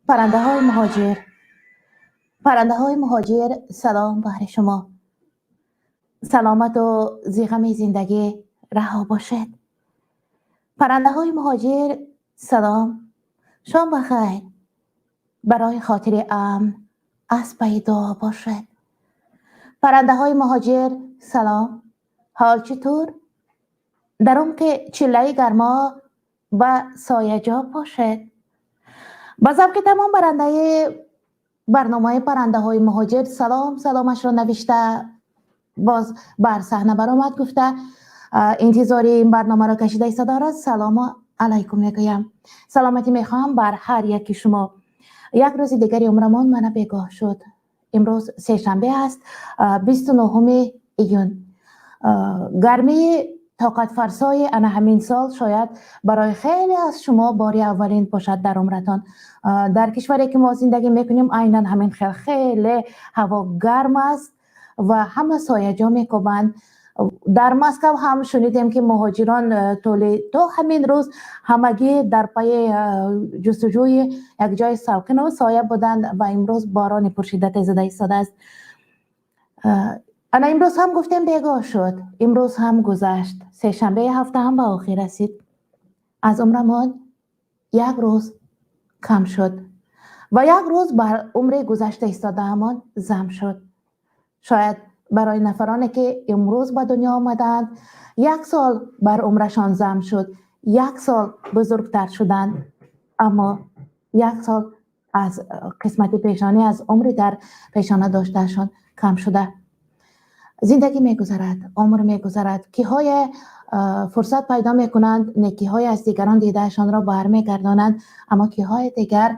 Паррандаҳои муҳоҷир, паррандаҳои муҳоҷир, салом баҳри шумо. Саломату зи ғами зиндагӣ раҳо бошед. Паррандаҳои муҳоҷир, салом, шом ба хайр. Барои хотири амн аз пайи дуо бошед. Паррандаҳои муҳоҷир, салом, ҳол чӣ тур? Дар умқи чиллаи гармо ба сояҷо бошед. Ба завқи тамом барандаи барномаи паррандаҳои муҳоҷир салом саломашро навишта боз бар саҳна баромад гуфта, интизори ин барномаро кашида истодорад. Салому алайкум мегӯям. Саломатӣ мехоҳам бар ҳар яки шумо. Як рӯзи дигари умрамон мана бегоҳ шуд. Имрӯз сешанбе аст, 29-уми июн. Гармии тоқатфарсои ана ҳамин сол шояд барои хеле аз шумо бори аввалин бошад дар умратон. Дар кишваре ки мо зиндагӣ мекунем, айнан ҳамин хел хеле ҳаво гарм аст ва ҳама сояҷо мекобанд. Дар Москав ҳам шунидем, ки муҳоҷирон тӯли то ҳамин рӯз ҳамагӣ дар пайи ҷустуҷӯи як ҷои салқину соя буданд ва имрӯз борони пуршиддате зада истодааст. Ана имрӯз ҳам гуфтем, бегоҳ шуд, имрӯз ҳам гузашт, сешанбеи ҳафта ҳам ба охир расид. Аз умрамон як рӯз кам шуд ва як рӯз бар умри гузашта истодаамон зам шуд. Шояд барои нафароне ки имрӯз ба дунё омадаанд, як сол бар умрашон зам шуд, як сол бузургтар шуданд, аммо як сол аз қисмати пешонӣ, аз умри дар пешона доштаашон кам шуда. Зиндагӣ мегузарад, умр мегузарад. Киҳое фурсат пайдо мекунанд, некиҳое аз дигарон дидаашонро бармегардонанд, аммо киҳои дигар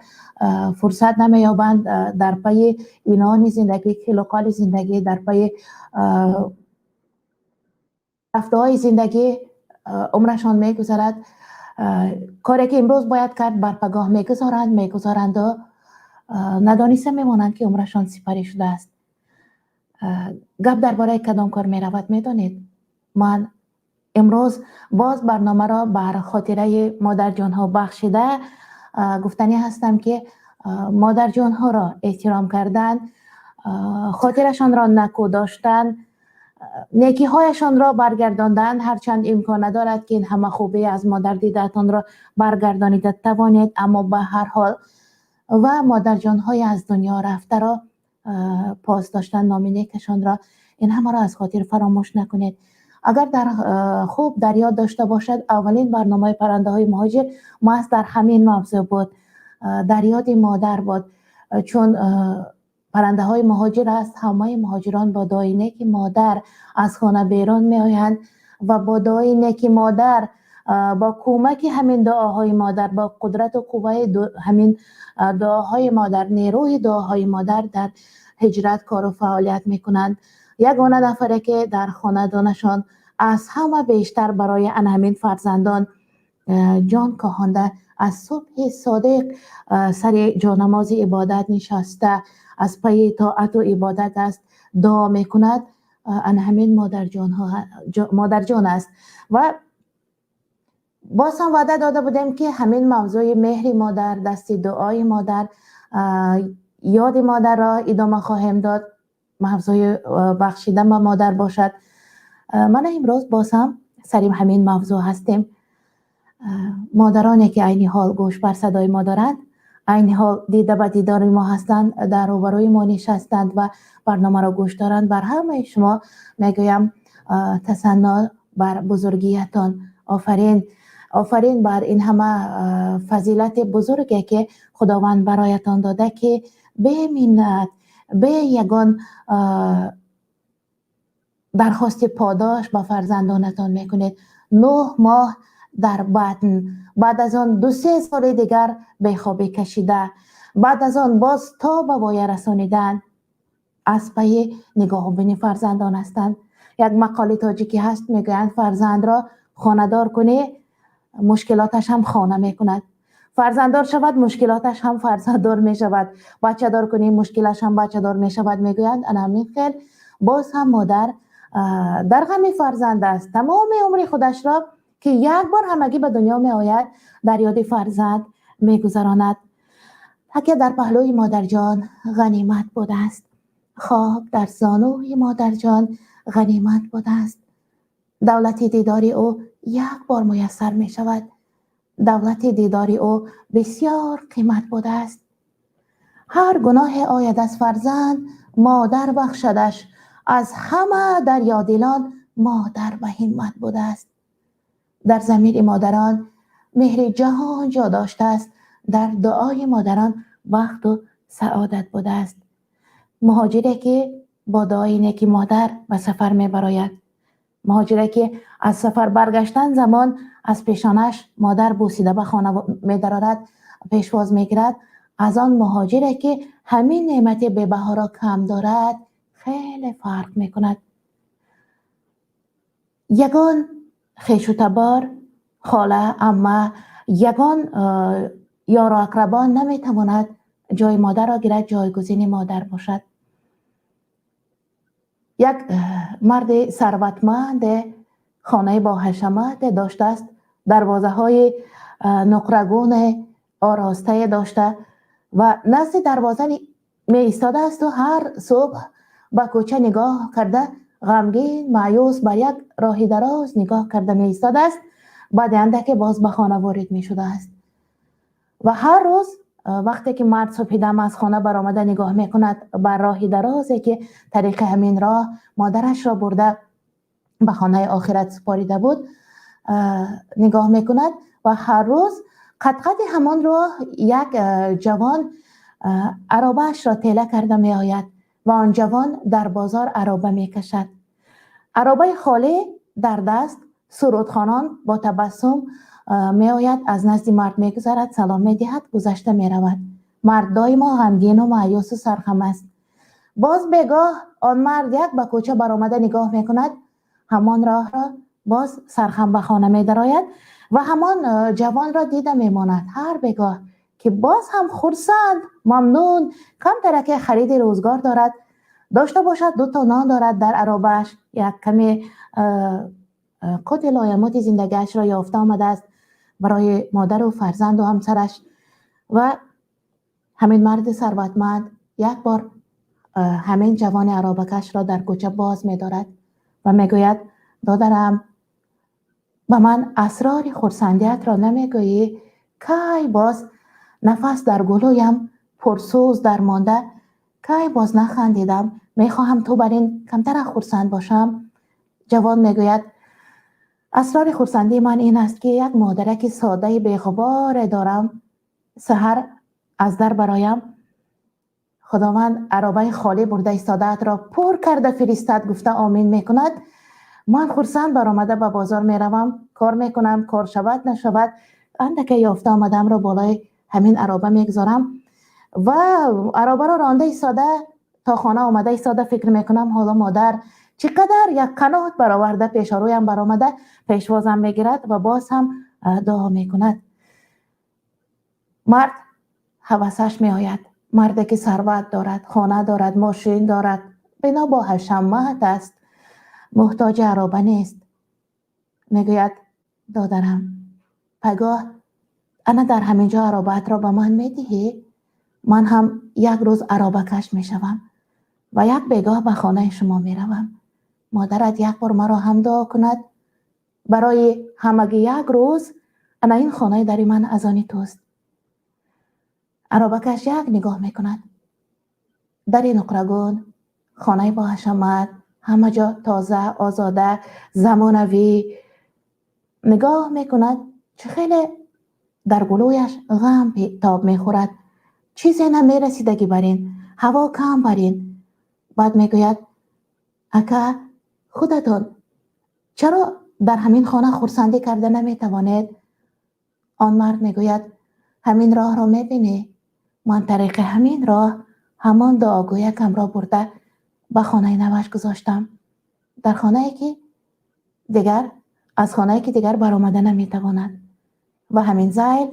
фурсат намеёбанд, дар пайи инони зиндагӣ, қилуқоли зиндагӣ, дар пайи рафтаҳои зиндагӣ умрашон мегузарад. Коре ки имрӯз бояд кард, бар пагоҳ мегузоранд, мегузоранду надониста мемонанд, ки умрашон сипарӣ шудааст. Гап дар бораи кадом кор меравад, медонед? Ман имрӯз боз барномаро бар хотираи модарҷонҳо бахшида гуфтанӣ ҳастам, ки модарҷонҳоро эҳтиром кардан, хотирашонро накӯ доштан, некиҳояшонро баргардондан, ҳарчанд имкон надорад, ки ин ҳама хубӣ аз модар дидаатонро баргардонида тавонед, аммо ба ҳар ҳол ва модарҷонҳои аз дунё рафтаро пос доштан, номи некашонро, ин ҳамаро аз хотир фаромӯш накунед. Агар дар хуб дар ёд дошта бошад, аввалин барномаи паррандаҳои муҳоҷир маҳз дар ҳамин мавзӯъ буд, дар ёди модар буд, чун паррандаҳои муҳоҷир аст, ҳамаи муҳоҷирон бо дуои неки модар аз хона берун меоянд ва бо дуои неки модар, бо кӯмаки ҳамин дуоҳои модар, бо қудрату қувваи ҳамин дуоҳои модар, нерӯи дуоҳои модар дар ҳиҷрат кору фаъолият мекунанд. Ягона нафаре ки дар хонадонашон аз ҳама бештар барои ана ҳамин фарзандон ҷон коҳонда, аз субҳи содиқ сари ҷонамози ибодат нишаста, аз пайи тоату ибодат аст, дуо мекунад, ана ҳамин модарҷон аст. Ва боз ҳам ваъда дода будем, ки ҳамин мавзӯи меҳри модар, дасти дуои модар, ёди модарро идома хоҳем дод. Мавзӯи бахшидан ба модар бошад. Мана имрӯз боз ҳам сари ҳамин мавзӯъ ҳастем. Модароне ки айни ҳол гӯш бар садои мо доранд, айни ҳол дида ба дидори мо ҳастанд, дар рӯбарӯи мо нишастанд ва барномаро гӯш доранд, бар ҳамаи шумо мегӯям: тасанно бар бузургиятон, офарин, офарин бар ин ҳама фазилати бузурге, ки Худованд бароятон дода, ки беминнат, бе ягон дархости подош ба фарзандонатон мекунед. 9 моҳ дар батн, баъд аз он 2-3 соли дигар бехобӣ кашида, баъд аз он боз то ба воя расонидан аз пайи нигоҳубини фарзандон ҳастанд. Як мақоли тоҷикӣ ҳаст, мегӯянд: фарзандро хонадор кунӣ, мушкилоташ ҳам хона мекунад, фарзанддор шавад, мушкилоташ ҳам фарзанддор мешавад, бачадор кунӣ, мушкилаш ҳам бачадор мешавад, мегӯянд. Ана ҳамин хел боз ҳам модар дар ғами фарзанд аст. Тамоми умри худашро, ки як бор ҳамагӣ ба дунё меояд, дар ёди фарзанд мегузаронад. تکیه در پهلوی مادرجان غنیمت بوده است. خواب در زانوی مادرجان غنیمت بوده است. دولت دیدار او یک بار میسر می شود. دولت دیدار او بسیار قیمت بوده است. هر گناه آید از فرزند مادر بخشدش، از همه دریادلان مادر به همت بوده است. در ضمیر مادران مهر جهان جا داشته است. در دعای مادران بخت و سعادت بوده است. مهاجری که با دعای نیک مادر به سفر میبراید، مهاجری که از سفر برگشتن زمان از پیشانش مادر بوسیده به خانه میدرارد، پیشواز میگیرد، از آن مهاجری که همین نعمت بی‌بها را کم دارد خیلی فرق میکند. یگان خویش و تبار، خاله، عمه، یگان یار و اقربان نمیتواند جای مادر را گیرد، جایگزین مادر باشد. یک مرد ثروتمند خانه با حشمت داشته است، دروازه های نقرگون آراسته داشته و نزد دروازه می ایستاده است و هر صبح به کوچه نگاه کرده غمگین مایوس بر یک راه دراز نگاه کرده می ایستاده است. بعد اندک باز به خانه وارد می شده است و هر روز وقتی که مرد صبح دم از خانه برآمده نگاه میکند بر راه درازی که طریق همین راه مادرش را برده به خانه آخرت سپاریده بود نگاه میکند و هر روز قد قد همان راه یک جوان عرابه‌اش را تیله کرده می آید و آن جوان در بازار عرابه می کشد. عرابه خالی در دست، سرودخوانان با تبسم می آید، از نزد مرد می گذرد، سلام می دهد، گذشته می رود. مرد دایما غمگین و مایوس و سرخم است. باز بگاه آن مرد یک به کوچه برآمده نگاه می کند، همان راه را باز سرخم به خانه می درآید و همان جوان را دیده می ماند. هر بگاه که باز هم خرسند ممنون کم ترکه خرید روزگار دارد داشته باشد، دو تا نان دارد در عرابه‌اش، یک کمی قوت لایمات زندگیش را یافته آمده است برای مادر و فرزند و همسرش. و همین مرد ثروتمند یک بار همین جوان عرابه‌کش را در کوچه باز می دارد و می گوید دادرم به من اسرار خرسندیت را نمیگویی؟ کی باز نفس در گلویم پرسوز در مانده، کی باز نخندیدم، میخواهم تو بر این کمتر خرسند باشم. جوان میگوید اسرار خرسندی من این است که یک مادرک ساده بی‌غبار دارم، سحر از در برایم خداوند عرابه خالی برده ایستاده را پر کرده فرستاد، گفته آمین میکند. من خرسند برآمده به بازار میروم، کار میکنم، کار شود نشود اندکه یافته آمدم را بالای همین عرابه میگذارم و عرابه را رانده ایستاده تا خانه آمده ایستاده فکر میکنم حالا مادر چقدر یک قنات برآورده پیش رویم برآمده پیشوازم میگیرد و باز هم دعا میکند. مرد هوسش میآید، مردی که ثروت دارد، خانه دارد، ماشین دارد، بنا با حشمت است، محتاج عرابه نیست. میگوید دادرم پگاه انا در همینجا عرابت را به من میدهی، من هم یک روز عرابه کش میشوم و یک بیگاه به خانه شما میروم. مادرت یک بار مرا هم دعا کند برای همگی یک روز، انا این خانه در من از آن توست. عرابه کش یک نگاه میکند، در نقرگون، خانه با حشمت، همه جا تازه آزاده زمانوی. نگاه میکند چه خیلی در گلویش غم تاب میخورد، چیزی نمیرسیدگی برین، هوا کم برین. بعد میگوید اکا خودتون چرا در همین خانه خرسندی کرده نمیتوانید؟ آن مرد میگوید همین راه را میبینی؟ من طریق همین راه همان دعاگویکم را برده به خانه نوش گذاشتم، در خانه که دیگر از خانه که دیگر برآمده نمیتواند. و همین زیل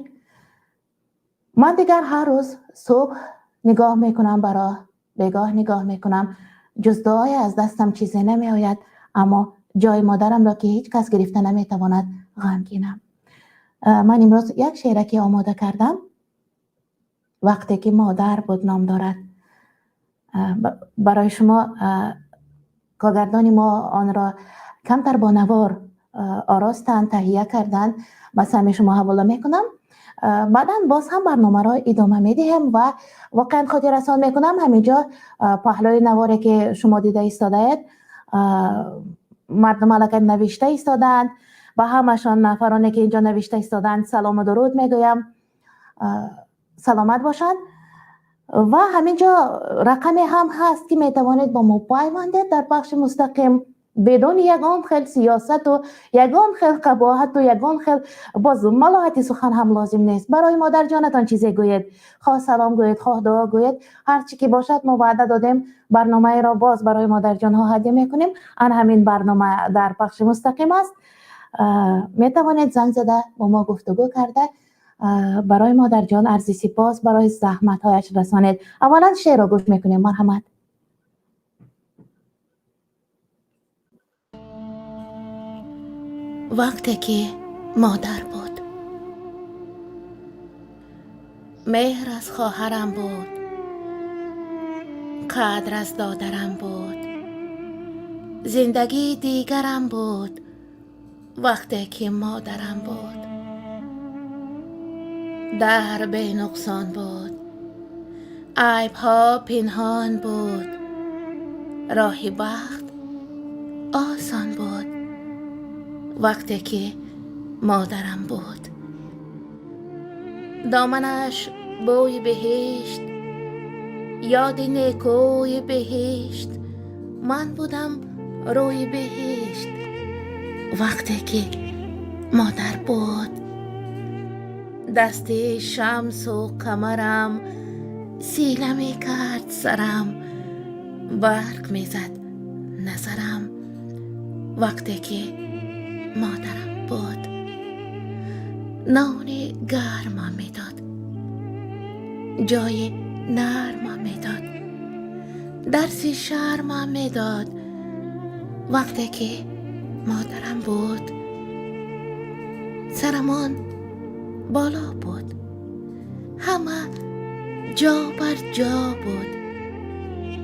من دیگر هر روز صبح نگاه میکنم برا بیگاه نگاه میکنم، جز دعای از دستم چیزی نمی آید، اما جای مادرم را که هیچ کس گرفته نمیتواند غمگینم. من امروز یک شعرکی آماده کردم Вақте ки модар буд ном дорад. Барои шумо коргардони мо онро камтар бо навор оростанд, таҳия карданд. Ба самъи шумо ҳавола мекунам. Баъдан боз ҳам барномаро идома медиҳем ва воқеан хотиррасон мекунам, ҳаминҷо паҳлӯи наворе ки шумо дида истодаед, мардум аллакай навишта истодаанд. Ба ҳамашон нафароне ки инҷо навишта истодаанд салому дуруд мегӯям. Саломат бошанд. Ва ҳаминҷо рақаме ҳам ҳаст ки метавонед бо мо пайвандед дар пахши мустақим, бидуни ягон хел сиёсату ягон хел қабоҳату ягон хел боз малоҳати сухан ҳам лозим нест. Барои модарҷонатон чизе гӯед, хоҳ салом гӯед, хоҳ дуо гӯед, ҳар чӣ ки бошад. Мо ваъда додем, барномаеро боз барои модарҷонҳо ҳадя мекунем. Ан ҳамин барнома дар пахши мустақим аст. Метавонед занг зада бо мо гуфтугӯ карда, барои модарҷон арзи сипос барои заҳматҳояш расонед. Аввалан шеърро гӯш мекунем, марҳамат. Вақте ки модар буд, меҳр аз хоҳарам буд, қадр аз додарам буд, зиндагии дигарам буд. Вақте ки модарам буд, даҳр бенуқсон буд, айбҳо пинҳон буд, роҳи бахт осон буд. Вақте ки модарам буд, доманаш бӯи беҳишт, ёди некӯи беҳишт, ман будам рӯи беҳишт. Вақте ки модар буд, дасти шамсу қамарам сила мекард сарам, барқ мезад назарам. Вақте ки модарам буд, нони гармам медод, ҷои нармам медод, дарси шармам медод. Вақте ки модарам буд, сарамон боло буд, ҳама ҷо бар ҷо буд,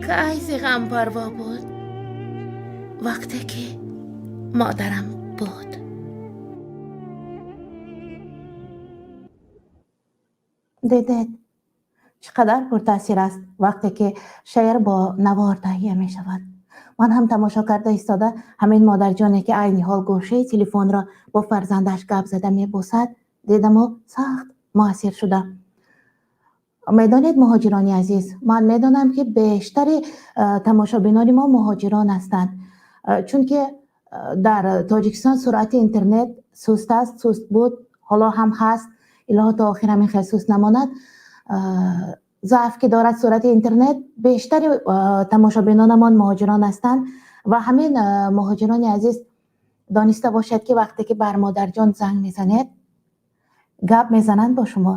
кай зи ғам парво буд. Вақте ки модарам буд. Дидед, чӣ қадар пуртаъсир аст вақте ки шеър бо навор таҳия мешавад. Ман ҳам тамошо карда истода ҳамин модарҷоне ки айни ҳол гӯшаи телефонро бо фарзандаш гап зада мебосад, дидаму сахт муассир шудам. Медонед, муҳоҷирони азиз, ман медонам ки бештари тамошобинони мо муҳоҷирон ҳастанд, чунки дар Тоҷикистон суръати интернет суст аст, суст буд, ҳоло ҳам ҳаст, илоҳо то охир ҳамин хел суст намонад. Заъф ки дорад суръати интернет, бештари тамошобинонамон муҳоҷирон ҳастанд ва ҳамин муҳоҷирони азиз дониста бошед ки вақте ки бар модарҷон занг мезанед, гап мезананд бо шумо,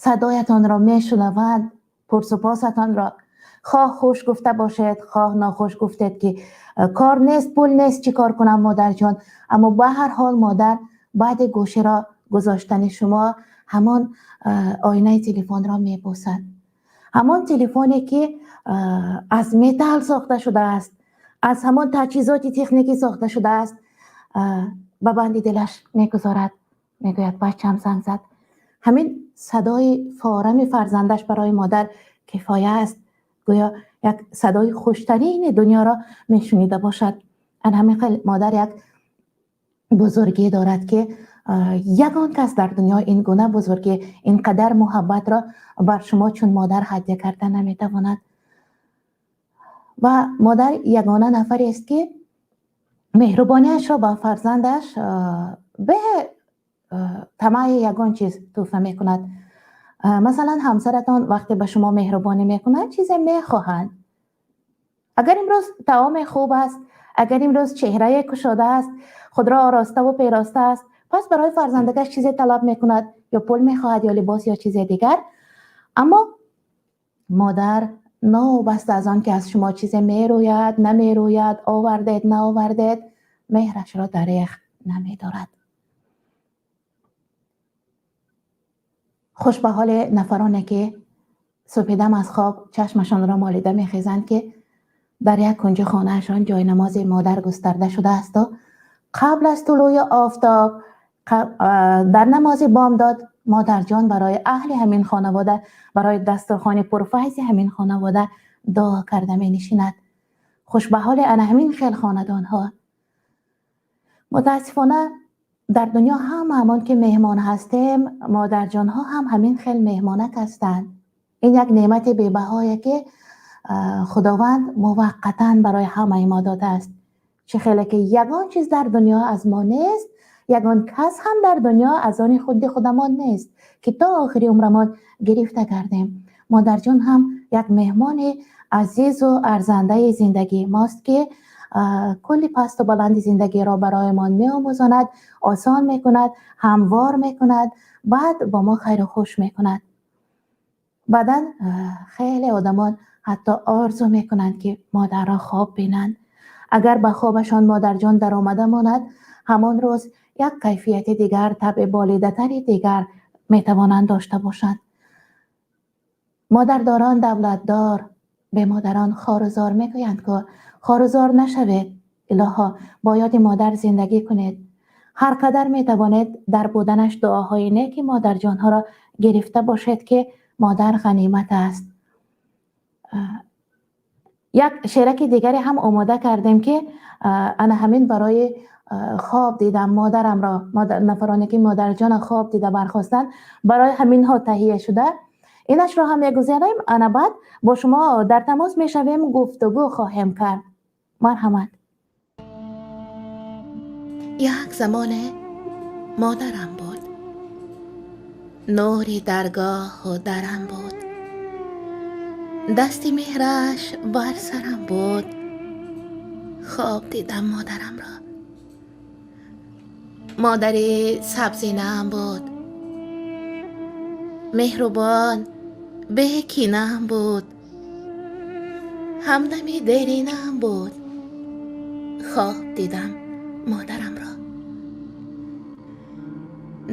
садоятонро мешунаванд, пурсупосатонро, хоҳ хуш гуфта бошед, хоҳ нохуш гуфтед ки кор нест, пул нест, чӣ кор кунам модарҷон, аммо ба ҳар ҳол модар баъди гӯширо гузоштани шумо ҳамон оинаи телефонро мебосад. Ҳамон телефоне ки аз металл сохта шудааст, аз ҳамон таҷҳизоти техникӣ сохта шудааст, ба банди дилаш мегузорад, мегӯяд бачам занг зад. Ҳамин садои форами фарзандаш барои модар кифоя аст, гӯё як садои хуштарини дунёро мешунида бошад. Ан ҳамин хел модар як бузургӣ дорад ки ягон кас дар дунё ин гуна бузургӣ, ин қадар муҳаббатро бар шумо чун модар ҳадя карда наметавонад. Ва модар ягона нафарест ки меҳрубониашро ба фарзандаш бе тамаъи ягон чиз тӯҳфа мекунад. Масалан, ҳамсаратон вақте ба шумо меҳрубонӣ мекунад, чизе мехоҳанд. Агар имрӯз таоме хуб аст, агар имрӯз чеҳрае кушода аст, худро ороставу пероста аст, пас барои фарзандакаш чизе талаб мекунад, ё пул мехоҳад, ё либос, ё чизе дигар. Аммо модар новобаста аз он ки аз шумо чизе мерӯяд, намерӯяд, овардед, наовардед, меҳрашро дареғ намедорад. Хуш ба ҳоли нафароне ки Супедам аз хоб чашмашонро молида мехезанд, ки дар як кунҷи хонаашон ҷои намози модар густарда шудааст ва қабл аз тулӯи офтоб дар намози бомдод модарҷон барои аҳли ҳамин хонавода, барои дастурхони пурфайзи ҳамин хонавода дуо карда менишинад. Хуш ба ҳоли ана ҳамин хел хонадонҳо. Мутаассифона, дар дунё ҳама ҳамон ки меҳмон ҳастем, модарҷонҳо ҳам ҳамин хел меҳмонак ҳастанд. Ин як неъмати бебаҳое, ки Худованд муваққатан барои ҳамаи мо додааст. Чӣ хеле ки ягон чиз дар дунё аз мо нест, ягон кас ҳам дар дунё аз они худи худамон нест, ки то охири умрамон гирифта гардем. Модарҷон ҳам як меҳмони азизу арзандаи зиндагии мост, ки кулли пасту баланди зиндагиро бароямон меомӯзонад, осон мекунад, ҳамвор мекунад, баъд бо мо хайру хуш мекунад. Баъдан хеле одамон ҳатто орзу мекунанд, ки модарро хоб бинанд. Агар ба хобашон модарҷон даромада монад, ҳамон рӯз як кайфияти дигар, табъи болидатари дигар метавонанд дошта бошанд. Модардорон давлатдор, бемодарон хорузор мегӯянд, ку хорузор нашавед. Илоҳо, бо ёди модар зиндагӣ кунед. Ҳар қадар метавонед, дар буданаш дуоҳои неки модарҷонҳоро гирифта бошед, ки модар ғанимат аст. Як шераки дигаре ҳам омода кардем, ки ана ҳамин барои хоб дидам модарамро, нафароне ки модарҷона хоб дида бархостанд, барои ҳаминҳо таҳия шуда. Инашро ҳам мегузарем, ана баъд бо шумо дар тамос мешавем, гуфтугӯ хоҳем кард. Марҳамат. Як замоне модарам буд, нури даргоҳу дарам буд, дасти меҳраш бар сарам буд. Хоб дидам модарамро. Модари сабзинаам буд, меҳрубон бекинаам буд, ҳамдами деринаам буд. Хоб дидам модарамро.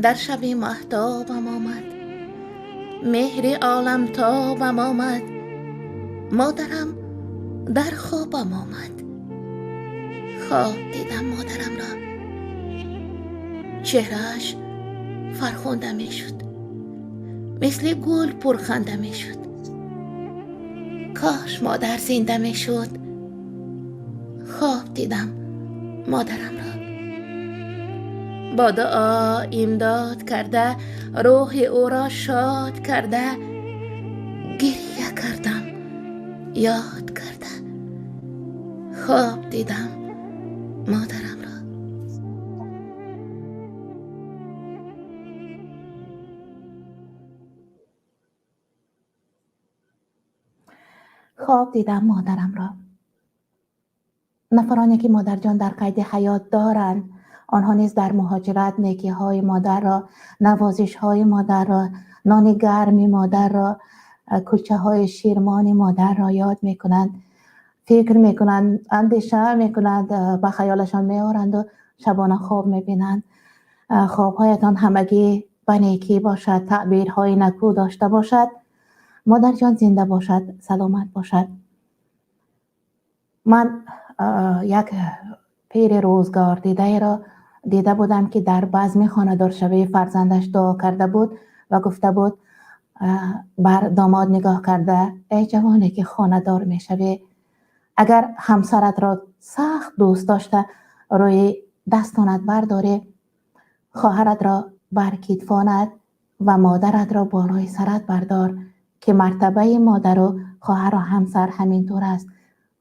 Дар шаби маҳтобам омад, меҳри оламтобам омад, модарам дар хобам омад. Хоб дидам модарамро. Чеҳрааш фархунда мешуд, мисли гул пурханда мешуд. Кош модар зинда мешуд. Хоб дидам модарамро. Бо дуо имдод карда, рӯҳи ӯро шод карда, гиря кардам, ёд карда. Хоб дидам модарамро. Хоб дидам модарамро. Нафароне ки модарҷон дар қайди ҳаёт доранд, онҳо низ дар муҳоҷират некиҳои модарро, навозишҳои модарро, нони гарми модарро, кулчаҳои ширмони модарро ёд мекунанд, фикр мекунанд, андеша мекунанд, ба хаёлашон меоранду шабона хоб мебинанд. Хобҳоятон ҳамагӣ ба некӣ бошад, таъбирҳои накӯ дошта бошад. Модарҷон зинда бошад, саломат бошад. Ман як пири рӯзгор дидаеро дида будам, ки дар базми хонадоршавии фарзандаш дуо карда буд ва гуфта буд, бар домод нигоҳ карда: «Эй ҷавоне ки хонадор мешавӣ, агар ҳамсаратро сахт дӯст дошта рӯи дастонат бардорӣ, хоҳаратро бар китфонат ва модаратро болои сарат бардор, ки мартабаи модару хоҳару ҳамсар ҳамин тур аст,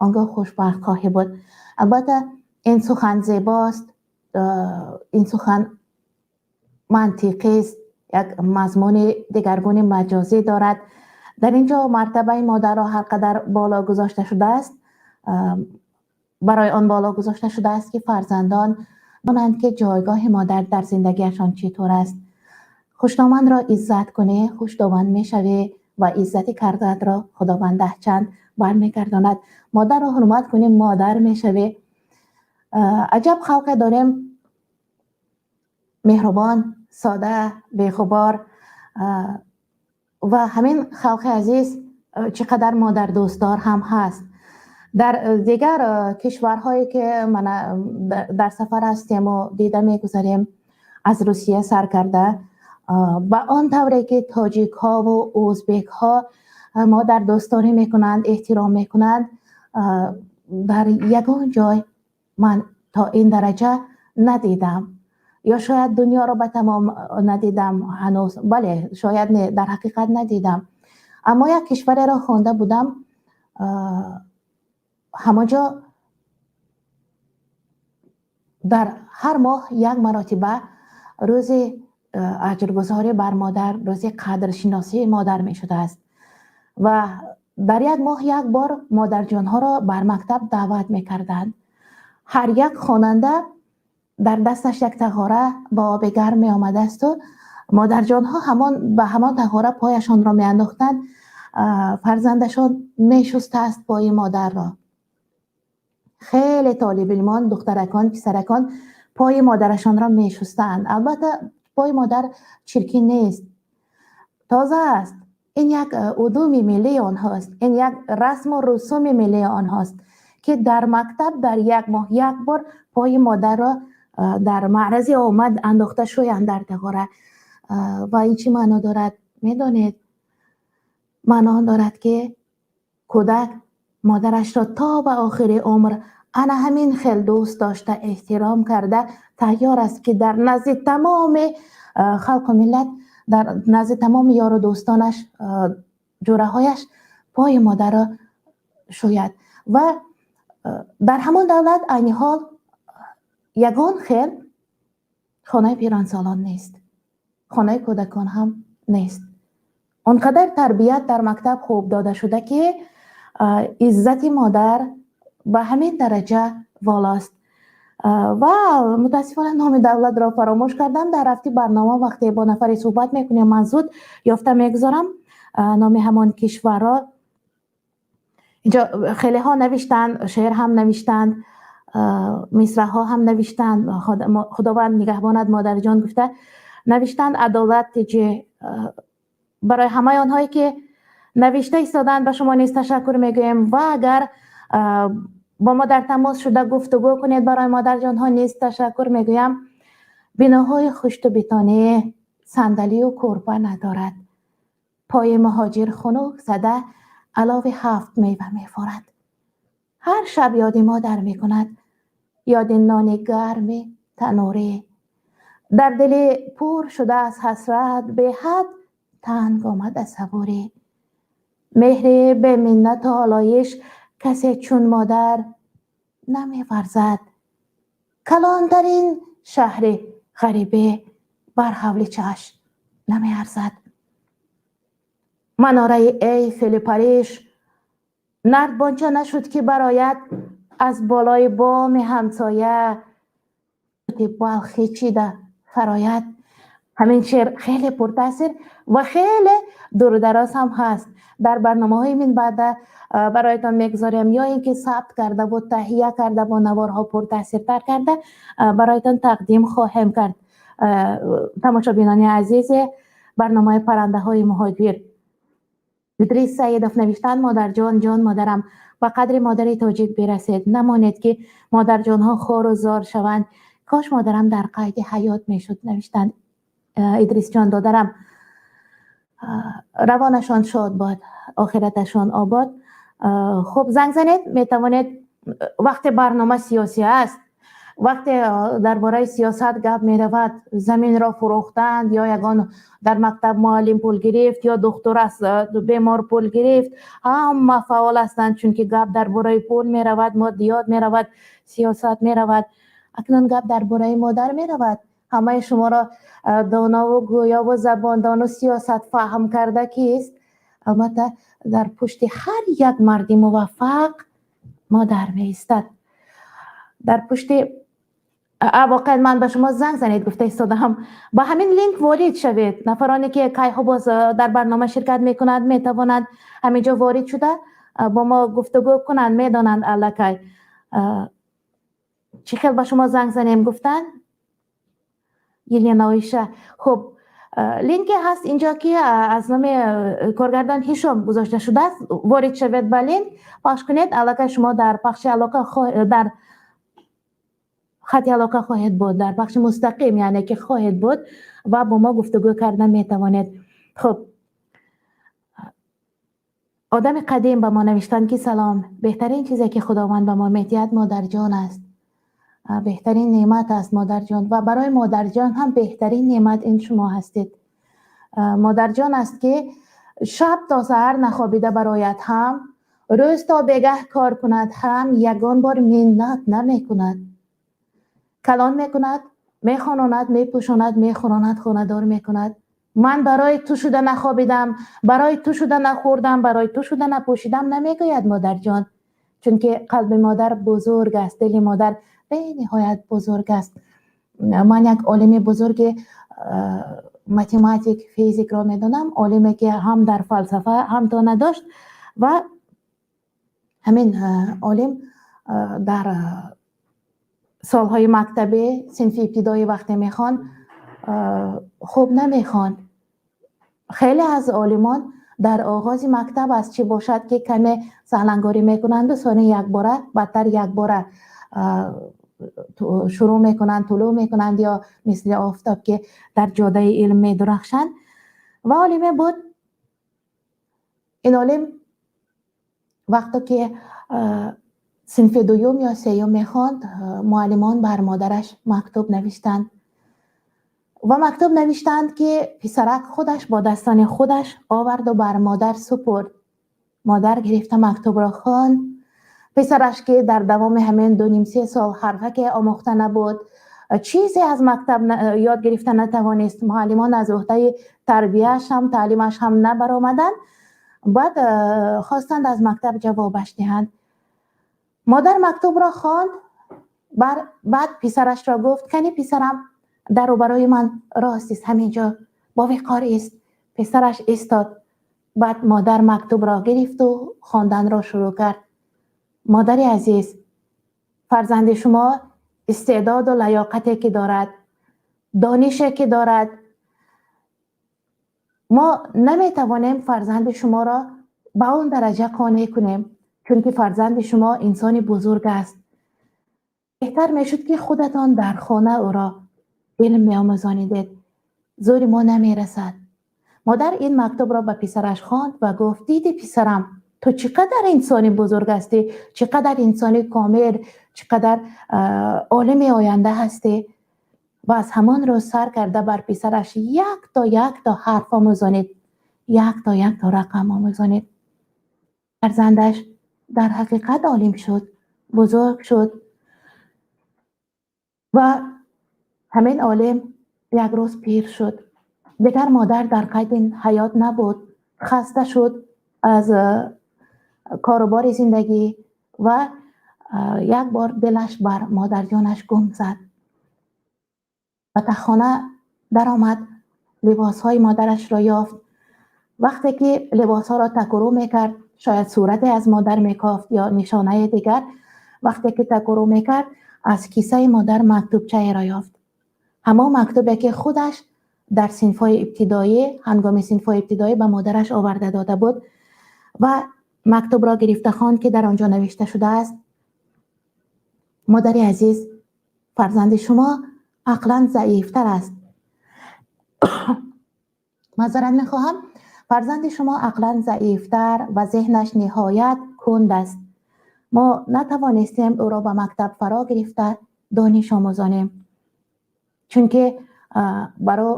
он гоҳ хушбахт хоҳӣ буд». Албатта, ин сухан зебост, ин сухан мантиқист, як мазмуни дигаргуни маҷозӣ дорад. Дар ин ҷо мартабаи модарро ҳар қадар боло гузошта шудааст, барои он боло гузошта шудааст, ки фарзандон донанд, ки ҷойгоҳи модар дар зиндагиашон чӣ тур аст. Хушдоманро иззат кунӣ, хушдоман мешавӣ ва иззати кардаатро Худованд даҳчанд бармегардонад. Модарро ҳурмат кунӣ, модар мешавӣ. Аҷаб халқе дорем, меҳрубон, сода, беғубор. Ва ҳамин халқи азиз чӣ қадар модардӯстдор ҳам ҳаст. Дар дигар кишварҳое ки мана дар сафар ҳастему дида мегузарем, аз Русия сар карда, ба он тавре ки тоҷикҳову ӯзбекҳо модардӯстдорӣ мекунанд, эҳтиром мекунанд, дар ягон ҷой ман то ин дараҷа надидам. Ё шояд дунёро ба тамом надидам ҳанӯз. Бале, шояд не, дар ҳақиқат надидам. Аммо як кишвареро хонда будам, ҳамон ҷо дар ҳар моҳ як маротиба рӯзи аҷргузорӣ бар модар, рӯзи қадршиносии модар мешудааст ва дар як моҳ як бор модарҷонҳоро бар мактаб даъват мекарданд. Ҳар як хонанда дар дасташ як тағора бо оби гарм меомадаасту модарҷонҳо ҳамон ба ҳамон тағора пояшонро меандохтанд, фарзандашон мешустааст пои модарро. Хеле толибилмон, духтаракон, писаракон пои модарашонро мешустанд. Албатта, пои модар чиркин нест, тоза аст. Ин як удуми миллии онҳост, ин як расму русуми миллии онҳост, ки дар мактаб дар як моҳ як бор пои модарро дар маърази омад андохта шӯянд дар тағора. Ва ин чӣ маъно дорад, медонед? Маъно дорад, ки кӯдак модарашро то ба охири умр ана ҳамин хел дӯст дошта, эҳтиром карда тайёр аст, ки дар назди тамоми халқу миллат, дар назди тамоми ёру дӯстонаш, ҷӯраҳояш пои модарро шӯяд. Ва дар ҳамон давлат айни ҳол ягон хел хонаи пиронсолон нест, хонаи кӯдакон ҳам нест. Он қадар тарбият дар мактаб хуб дода шуда, ки иззати модар ба ҳамин дараҷа волост. Ва мутаассифона номи давлатро фаромӯш кардам. Дар рафти барнома, вақте бо нафаре суҳбат мекунем, ман зуд ёфта мегузорам номи ҳамон кишварро. Инҷо хелеҳо навиштанд, шеър ҳам навиштанд, мисраҳо ҳам навиштанд. Худованд нигаҳбонад модарҷон гуфта навиштанд. Адолат тиҷи, барои ҳамаи онҳое ки навишта истоданд, ба шумо низ ташаккур мегӯем. Ва агар бо мо дар тамос шуда гуфтугӯ кунед, барои модарҷонҳо низ ташаккур мегӯям. Биноҳои хушту бетонӣ сандалию кӯрпа надорад. Пои муҳоҷир хунук зада, алови ҳафт мева мефорад. Ҳар шаб ёди модар мекунад, ёди нони гарми танӯрӣ. Дар дили пур шуда аз ҳасрат, беҳад танг омада сабурӣ. Меҳри беминнату олоиш касе чун модар намеварзад. Калонтарин шаҳри ғарибӣ бар ҳавли чашм намеарзад. Манораи Эйфели Париж нардбонча нашуд, ки барояд аз болои боми ҳамсоя Балхӣ чида фарояд. Ҳамин шеър хеле пуртаъсир ва хеле дурудароз ҳам ҳаст. Дар барномаҳои минбаъда бароятон мегузорем ё ин ки сабт кардаву таҳия карда, бо наворҳо пуртаъсиртар карда бароятон тақдим хоҳем кард. Тамошобинони азизе барномаи «Паррандаҳои муҳоҷир», Идрис Саидов навиштанд: «Модарҷон, ҷон модарам, ба қадри модари тоҷик бирасед. Намонед, ки модарҷонҳо хору зор шаванд. Кош модарам дар қайди ҳаёт мешуд», навиштанд. Идрисҷон, додарам, равонашон шод бод, охираташон обод. Хуб, занг занед, метавонед. Вақте барнома сиёсӣ аст, вақте дар бораи сиёсат гап меравад, заминро фурӯхтанд ё ягон дар мактаб муаллим пул гирифт ё духтур аз бемор пул гирифт, ҳама фаъол ҳастанд, чунки гап дар бораи пул меравад, моддиёт меравад, сиёсат меравад. Акнун гап дар бораи модар меравад. Ҳамаи шуморо донову гӯёву забондону сиёсат фаҳм карда кист? Албатта, дар пушти ҳар як марди муваффақ модар меистад. Дар пушти воқеан ман ба шумо занг занед гуфта истодаам. Ба ҳамин линк ворид шавед. Нафароне ки кайҳо боз дар барнома ширкат мекунанд, метавонанд ҳамин ҷо ворид шуда бо мо гуфтугӯ кунанд. Медонанд аллакай. Чӣ хел ба шумо занг занем гуфтанд, Елена Оиша. Хуб. Линке ҳаст инҷо, ки аз номи коргардон Ҳишом гузошта шудааст. Ворид шавед ба линк, пахш кунед, аллакай шумо дар пахши алоқа, дар хати алоқа хоҳед буд, дар пахши мустақим, яъне ки хоҳед буд ва бо мо гуфтугӯ карда метавонед. Хуб, Одами қадим ба мо навиштанд, ки салом, беҳтарин чизе, ки Худованд ба мо медиҳад, модарҷон аст. Беҳтарин неъмат аст модарҷон ва барои модарҷон ҳам беҳтарин неъмат ин шумо ҳастед. Модарҷон аст, ки шаб то саҳар нахобида барояд ҳам, рӯз то бегаҳ кор кунад ҳам, ягон бор миннат намекунад. Калон мекунад, мехононад, мепӯшонад, мехӯронад, хонадор мекунад. Ман барои ту шуда нахобидам, барои ту шуда нахӯрдам, барои ту шуда напӯшидам намегӯяд модарҷон, чунки қалби модар бузург аст, дили модар бениҳоят бузург аст. Ман як олими бузурги математик, физикро медонам, олиме, ки ҳам дар фалсафа ҳамто надошт ва ҳамин олим дар солҳои мактабӣ, синфи ибтидоӣ, вақте мехонд, хуб намехонд. Хеле аз олимон дар оғози мактаб аз чӣ бошад, ки каме саҳлангорӣ мекунанду сони якбора бадтар, якбора шурӯъ мекунанд, тулӯъ мекунанд ё мисли офтоб, ки дар ҷодаи илм медурахшанд. Ва олиме буд. Ин олим вақто ки синфи дуюм ё сеюм мехонд, муаллимон бар модараш мактуб навиштанд ва мактуб навиштанд, ки писарак худаш бо дастони худаш оварду бар модар супурд. Модар гирифта мактубро хонд. Писараш, ки дар давоми ҳамин 2,5-3 сол ҳарфаке омӯхта набуд, чизе аз мактаб ёд гирифта натавонист, муаллимон аз уҳдаи тарбияаш ҳам, таълимаш ҳам набаромаданд. Баъд хостанд аз мактаб ҷавобаш диҳанд. Модар мактубро хонд, баъд писарашро гуфт: «Кани, писарам, дар рӯбарӯи ман рост ист, ҳамин ҷо бовиқор ист». Писараш истод. Баъд модар мактубро гирифту хонданро шурӯъ кард: «Модари азиз, фарзанди шумо истеъдоду лаёқате ки дорад, донише ки дорад, мо наметавонем фарзанди шуморо ба он дараҷа қонеъ кунем, чунки фарзанди шумо инсони бузург аст. Беҳтар мешуд, ки худатон дар хона ӯро илм меомӯзонидед. Зӯри мо намерасад». Модар ин мактубро ба писараш хонд ва гуфт: «Диди, писарам, ту чӣ қадар инсони бузург ҳастӣ, чӣ қадар инсони комил, чӣ қадар олими оянда ҳастӣ». Ва аз ҳамон рӯз сар карда бар писараш якто якто ҳарф омӯзонид, якто якто рақам омӯзонид. Фарзандаш дар ҳақиқат олим шуд, бузург шуд. Ва ҳамин олим як рӯз пир шуд. Дигар модар дар қайди ҳаёт набуд. Хаста шуд аз корубори зиндагӣ ва як бор дилаш бар модарҷонаш гум зад. Ба таххона даромад, либосҳои модарашро ёфт. Вақте ки либосҳоро такурӯ мекард, шояд сурате аз модар мекофт ё нишонаи дигар, вақте ки такурӯ мекард, аз кисаи модар мактубчаеро ёфт, ҳамон мактубе, ки худаш дар синфҳои ибтидоӣ, ҳангоми синфҳои ибтидоӣ ба модараш оварда дода буд. Ва мактубро гирифта хонд, ки дар он ҷо навишта шудааст: «Модари азиз, фарзанди шумо ақлан заифтар аст. Маъзарат мехоҳам. Фарзанди шумо ақлан заифтар ва зеҳнаш ниҳоят кунд аст. Мо натавонистем ӯро ба мактаб фаро гирифта дониш омӯзонем, чунки баро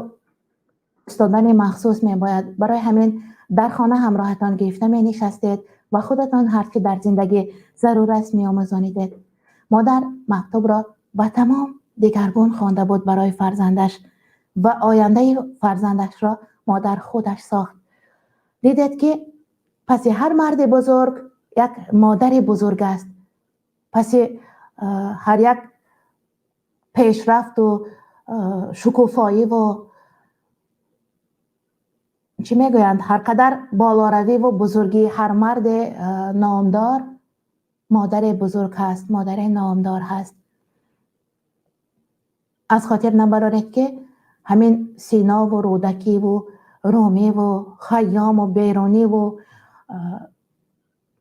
устодани махсус мебояд. Барои ҳамин дар хона ҳамроҳатон гирифта менишастед ва худатон ҳар чӣ дар зиндагӣ зарур аст, меомӯзонидед». Модар мактубро ба тамом дигаргун хонда буд барои фарзандаш ва ояндаи фарзандашро модар худаш сохт. Дидед, ки паси ҳар марди бузург як модари бузург аст. Паси ҳар як пешрафту шукуфоиву, чӣ мегӯянд, ҳар қадар болоравиву бузургии ҳар марди номдор модари бузург ҳаст, модари номдор ҳаст. Аз хотир набароред, ки Ҳамин Сино ва Рӯдакӣ ва Румӣ ва Хайём ва Берунӣ ва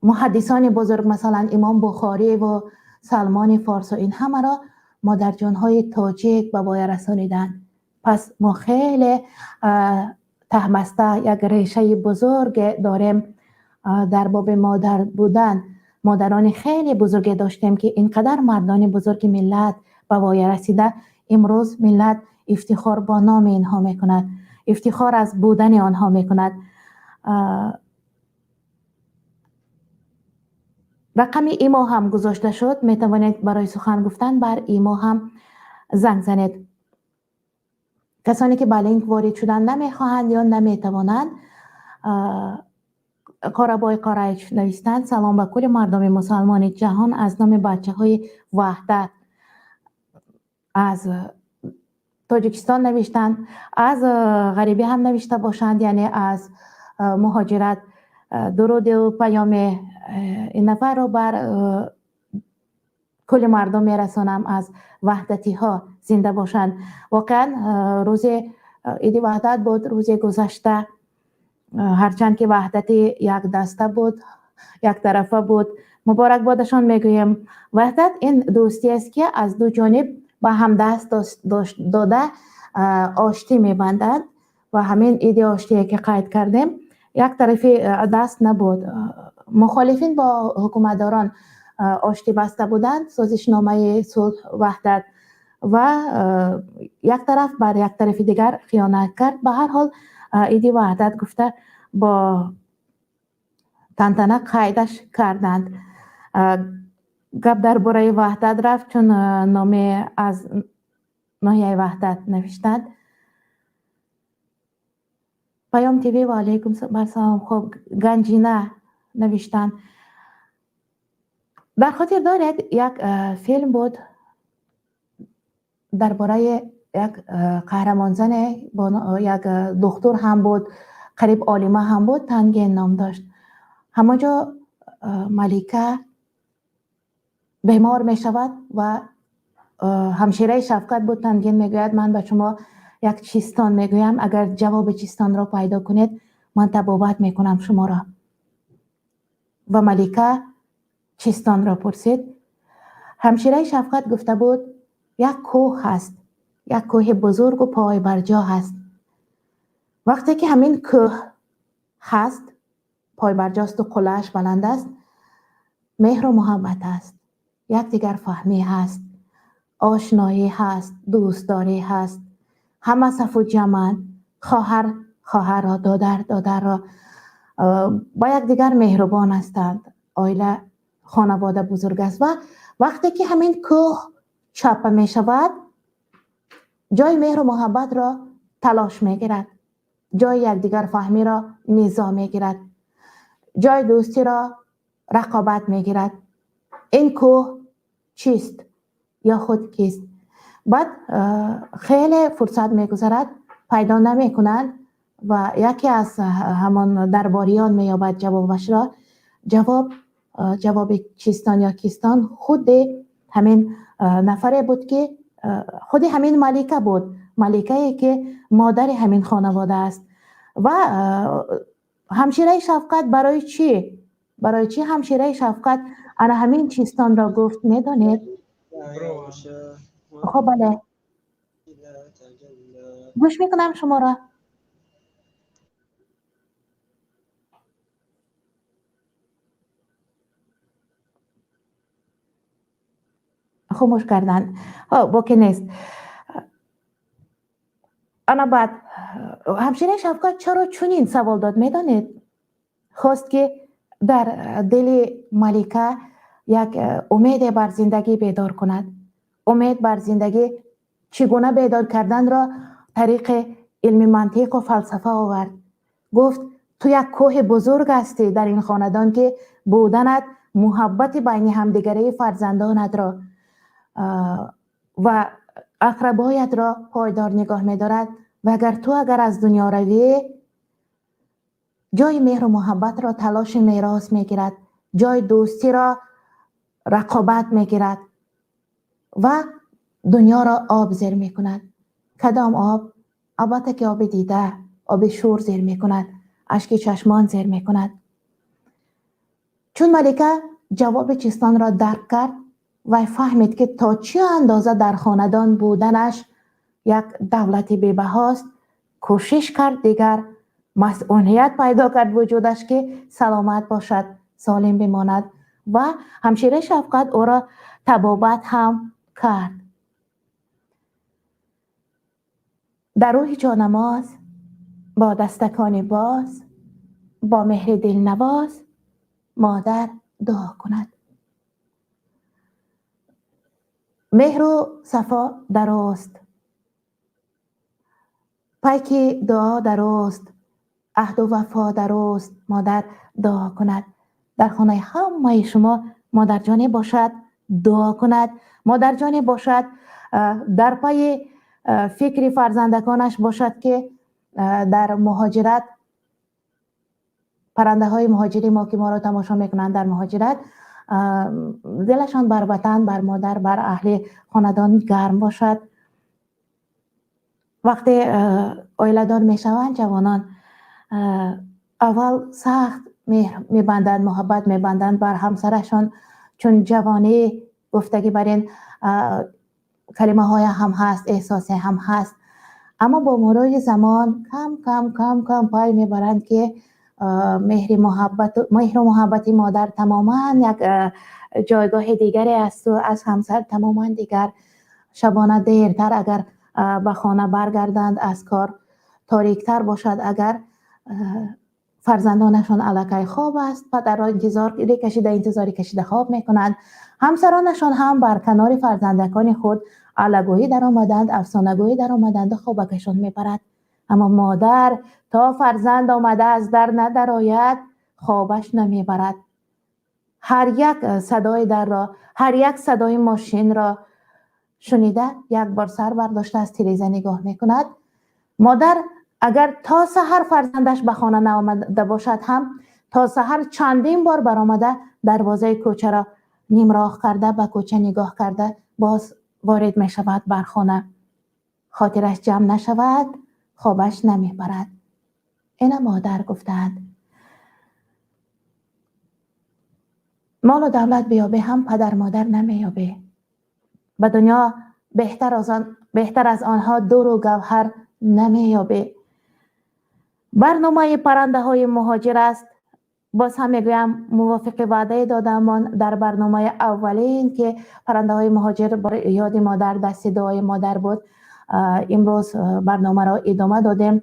муҳаддисони бузург, масалан Имом Бухорӣ ва Салмони Форс ва ин ҳамаро модарҷонҳои тоҷик ба воя расониданд. Пас мо хеле таҳбаста як решаи бузурге дорем дар боби модар будан. Модарони хеле бузурге доштем, ки инқадар мардони бузурги миллат ба воя расида, имрӯз миллат ифтихор бо номи инҳо мекунад, ифтихор аз будани онҳо мекунад. Рақами имо ҳам гузошта шуд, метавонед барои сухан гуфтан бар имо ҳам занг занед. Касоне ки ба линк ворид шудан намехоҳанд ё наметавонанд, Қорабой Қораич навистанд: салом ба кулли мардуми мусалмони ҷаҳон аз номи бачаҳои Ваҳдат аз Тоҷикистон навиштанд, аз ғарибӣ ҳам навишта бошанд, яъне аз муҳоҷират. Дуруду паёми ин нафарро бар кулли мардум мерасонам аз ваҳдатиҳо, зинда бошанд. Воқеан рӯзи иди Ваҳдат буд рӯзи гузашта, ҳарчанд ки ваҳдати як даста буд, яктарафа буд, муборакбодашон мегӯем. Ваҳдат ин дӯстӣ аст, ки аз ду ҷониб ба ҳам даст дода оштӣ мебанданд ва ҳамин иди оштие ки қайд кардем, як тарафи даст набуд. Мухолифин бо ҳукуматдорон оштӣ баста буданд, созишномаи сулҳ ваҳдат, ва як тараф бар як тарафи дигар хиёнат кард. Ба ҳар ҳол иди Ваҳдат гуфта бо тантана қайдаш карданд. Гап дар бораи Ваҳдат рафт, чун номе аз ноҳияи Ваҳдат навиштанд. Паём ТВ, ва алайкум салом. Хуб, Ганҷина навиштанд. Дар хотир доред, як филм буд дар бораи як қаҳрамонзане, як духтур ҳам буд, қариб олима ҳам буд, Танген ном дошт. Ҳамонҷо малика бемор мешавад ва ҳамшираи шафқат буд. Танген мегӯяд: ман ба шумо як чистон мегӯям, агар ҷавоби чистонро пайдо кунед, ман табобат мекунам шуморо. Ва малика чистонро пурсид. Ҳамшираи шафқат гуфта буд: як кӯҳ ҳаст, як кӯҳи бузургу пойбарҷо ҳаст. Вақте ки ҳамин кӯҳ ҳаст, пойбарҷосту қуллааш баланд аст, меҳру муҳаббат аст, якдигарфаҳмӣ ҳаст, ошноӣ ҳаст, дӯстдорӣ ҳаст, ҳама сафу ҷамъанд, хоҳар хоҳарро, додар додарро, ба якдигар меҳрубон ҳастанд, оила хонавода бузург аст. Ва вақте ки ҳамин кӯҳ чапа мешавад, ҷои меҳру муҳаббатро талош мегирад, ҷои якдигарфаҳмиро низо мегирад, ҷои дӯстиро рақобат мегирад. Ин кӯҳ чист ё худ кист? Баъд хеле фурсат мегузарад, пайдо намекунанд ва яке аз ҳамон дарбориён меёбад ҷавобашро. Ҷавоби чистон ё кистон худи ҳамин нафаре буд, ки худи ҳамин малика буд, маликае ки модари ҳамин хонавода аст. Ва ҳамшираи шафқат барои чӣ? Барои чӣ ҳамшираи шафқат ана ҳамин чистонро гуфт, медонед? Хоб, бале, гӯш мекунам шуморо. Хомӯш карданд, боке нест. Ана баъд ҳамшираи шафқат чаро чунин савол дод, медонед? Хост, ки дар дили малика як умеде бар зиндагӣ бедор кунад. Умед бар зиндагӣ чӣ гуна бедор карданро тариқи илми мантиқу фалсафа овард. Гуфт: ту як кӯҳи бузург ҳастӣ дар ин хонадон, ки буданат муҳаббати байни ҳамдигарии фарзандонатро ва ақрабоятро пойдор нигоҳ медорад. Ва агар ту агар аз дунё равӣ, ҷои меҳру муҳаббатро талоши мерос мегирад, ҷои дӯстиро рақобат мегирад ва дунёро об зер мекунад. Кадом об? Албатта ки оби дида, оби шӯр зер мекунад, ашки чашмон зер мекунад. Чун малика ҷавоби чистонро дарк кард, вай фаҳмид, ки то чӣ андоза дар хонадон буданаш як давлати бебаҳост. Кӯшиш кард, дигар масъулият пайдо кард вуҷудаш, ки саломат бошад, солим бимонад ва ҳамшираи шафқат ӯро табобат ҳам кард. Дар рӯҳи ҷонамоз, бо дастакони боз, бо меҳри дилнавоз модар дуо кунад. Меҳру сафо дарост, пайки дуо дарост, аҳду вафо дарост, модар дуо кунад. Дар хонаи ҳамаи шумо модарҷоне бошад, дуо кунад, модарҷоне бошад, дар пайи фикри фарзандаконаш бошад, ки дар муҳоҷират, паррандаҳои муҳоҷири мо, ки моро тамошо мекунанд дар муҳоҷират, дилашон бар ватан, бар модар, бар аҳли хонадон гарм бошад. Вақте оиладор мешаванд ҷавонон, аввал сахт меҳр мебанданд, муҳаббат мебанданд бар ҳамсарашон, чун ҷавонӣ гуфтагӣ бар ин калимаҳое ҳам ҳаст, эҳсосе ҳам ҳаст. Аммо бо мурури замон кам кам кам кам пай мебаранд, ки меҳру муҳаббати модар тамоман як ҷойгоҳи дигаре асту аз ҳамсар тамоман дигар. Шабона дертар агар ба хона баргарданд аз кор, ториктар бошад агар, фарзандонашон аллакай хоб аст, падарро интизори кашида, интизори кашида хоб мекунанд. Ҳамсаронашон ҳам бар канори фарзандакони худ аллагӯӣ даромаданд, афсонагӯӣ даромаданду хобакашон мебарад. Аммо модар то фарзанд омада аз дар надарояд, хобаш намебарад. Ҳар як садои дарро, ҳар як садои мошинро шунида, як бор сар бардошта аз тиреза нигоҳ мекунад. Модар агар то саҳар фарзандаш ба хона наомада бошад ҳам, то саҳар чандин бор баромада дарвозаи кӯчаро нимроҳ карда, ба кӯча нигоҳ карда, боз ворид мешавад бар хона. Хотираш ҷамъ нашавад, хобаш намебарад. Ина модар гуфтаанд. Молу давлат биёбе ҳам падар модар намеёбе. Ба дунё беҳтар аз онҳо дуру гавҳар намеёбе. Барномаи паррандаҳои муҳоҷир аст. Боз ҳам мегӯям, мувофиқи ваъдаи додаамон дар барномаи аввалин, ки паррандаҳои муҳоҷир ёди модар, дасти дуои модар буд, имрӯз барномаро идома додем.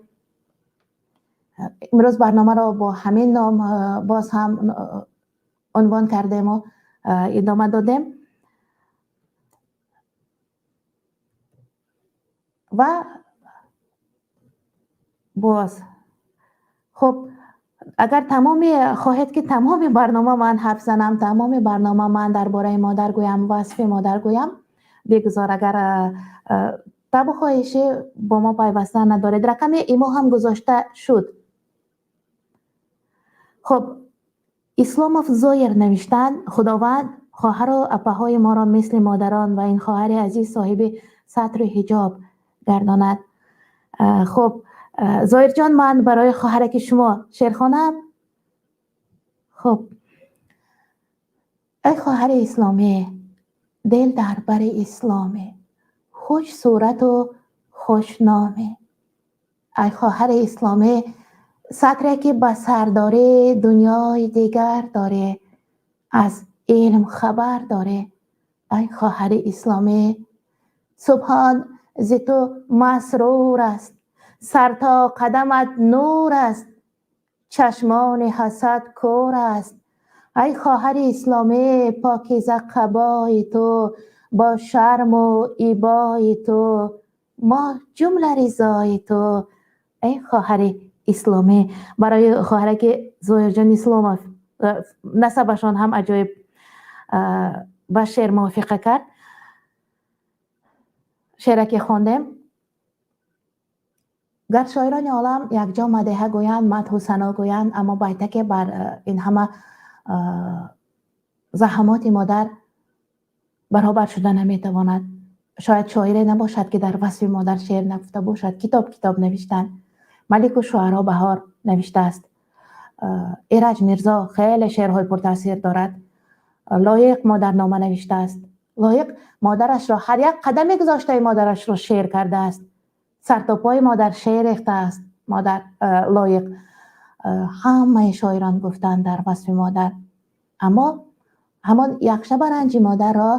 Имрӯз барномаро бо ҳамин ном боз ҳам унвон кардему идома додем. Ва боз хуб, агар тамоми хоҳед, ки тамоми барнома ман ҳарф занам, тамоми барнома ман дар бораи модар гӯям, васфи модар гӯям, бигузор. Агар табу хоҳишӣ бо мо пайваста надоред, рақами имо ҳам гузошта шуд. Хуб, Исломов Зоир навиштанд: Худованд хоҳару апаҳои моро мисли модарон ва ин хоҳари азиз соҳиби сатру ҳиҷоб гардонад. Хуб, Зоирҷон, ман барои хоҳараки шумо шеър хонам. Хуб, эй хоҳари исломӣ, дил дар бари исломӣ, хуш сурату хуш номӣ. Ай хоҳари исломӣ, сатре ки ба сар дорӣ, дунёи дигар дорӣ, аз илм хабар дорӣ. Ай хоҳари исломӣ, субҳон зи ту масрур аст, сар то қадамат нур аст, чашмони ҳасад кӯр аст. Ай хоҳари исломӣ, покиза қабои ту, бо шарму ибои ту, мо ҷумла ризои ту. Эй хоҳари исломӣ. Барои хоҳараки Зоирҷон Исломов, насабашон ҳам аҷоиб ба шеър мувофиқа кард. Шеъре ки хондем. Гар шоирони олам якҷо мадеҳа гӯянд, мадҳу сано гӯянд, аммо байтаке бар ин ҳама заҳамоти модар баробар шуда наметавонад. Шояд шоире набошад, ки дар васфи модар шеър нагуфта бошад. Китоб навиштанд. Малику Шуаро Баҳор навиштааст. Эраҷ Мирзо хеле шеърҳои пуртаъсир дорад. Лоиқ модарнома навиштааст. Лоиқ модарашро ҳар як қадаме гузоштаи модарашро шеър кардааст. Сартопои модар шеър рехтааст. Модар Лоиқ. Ҳамаи шоирон гуфтанд дар васфи модар. Аммо ҳамон якшаба ранҷи модарро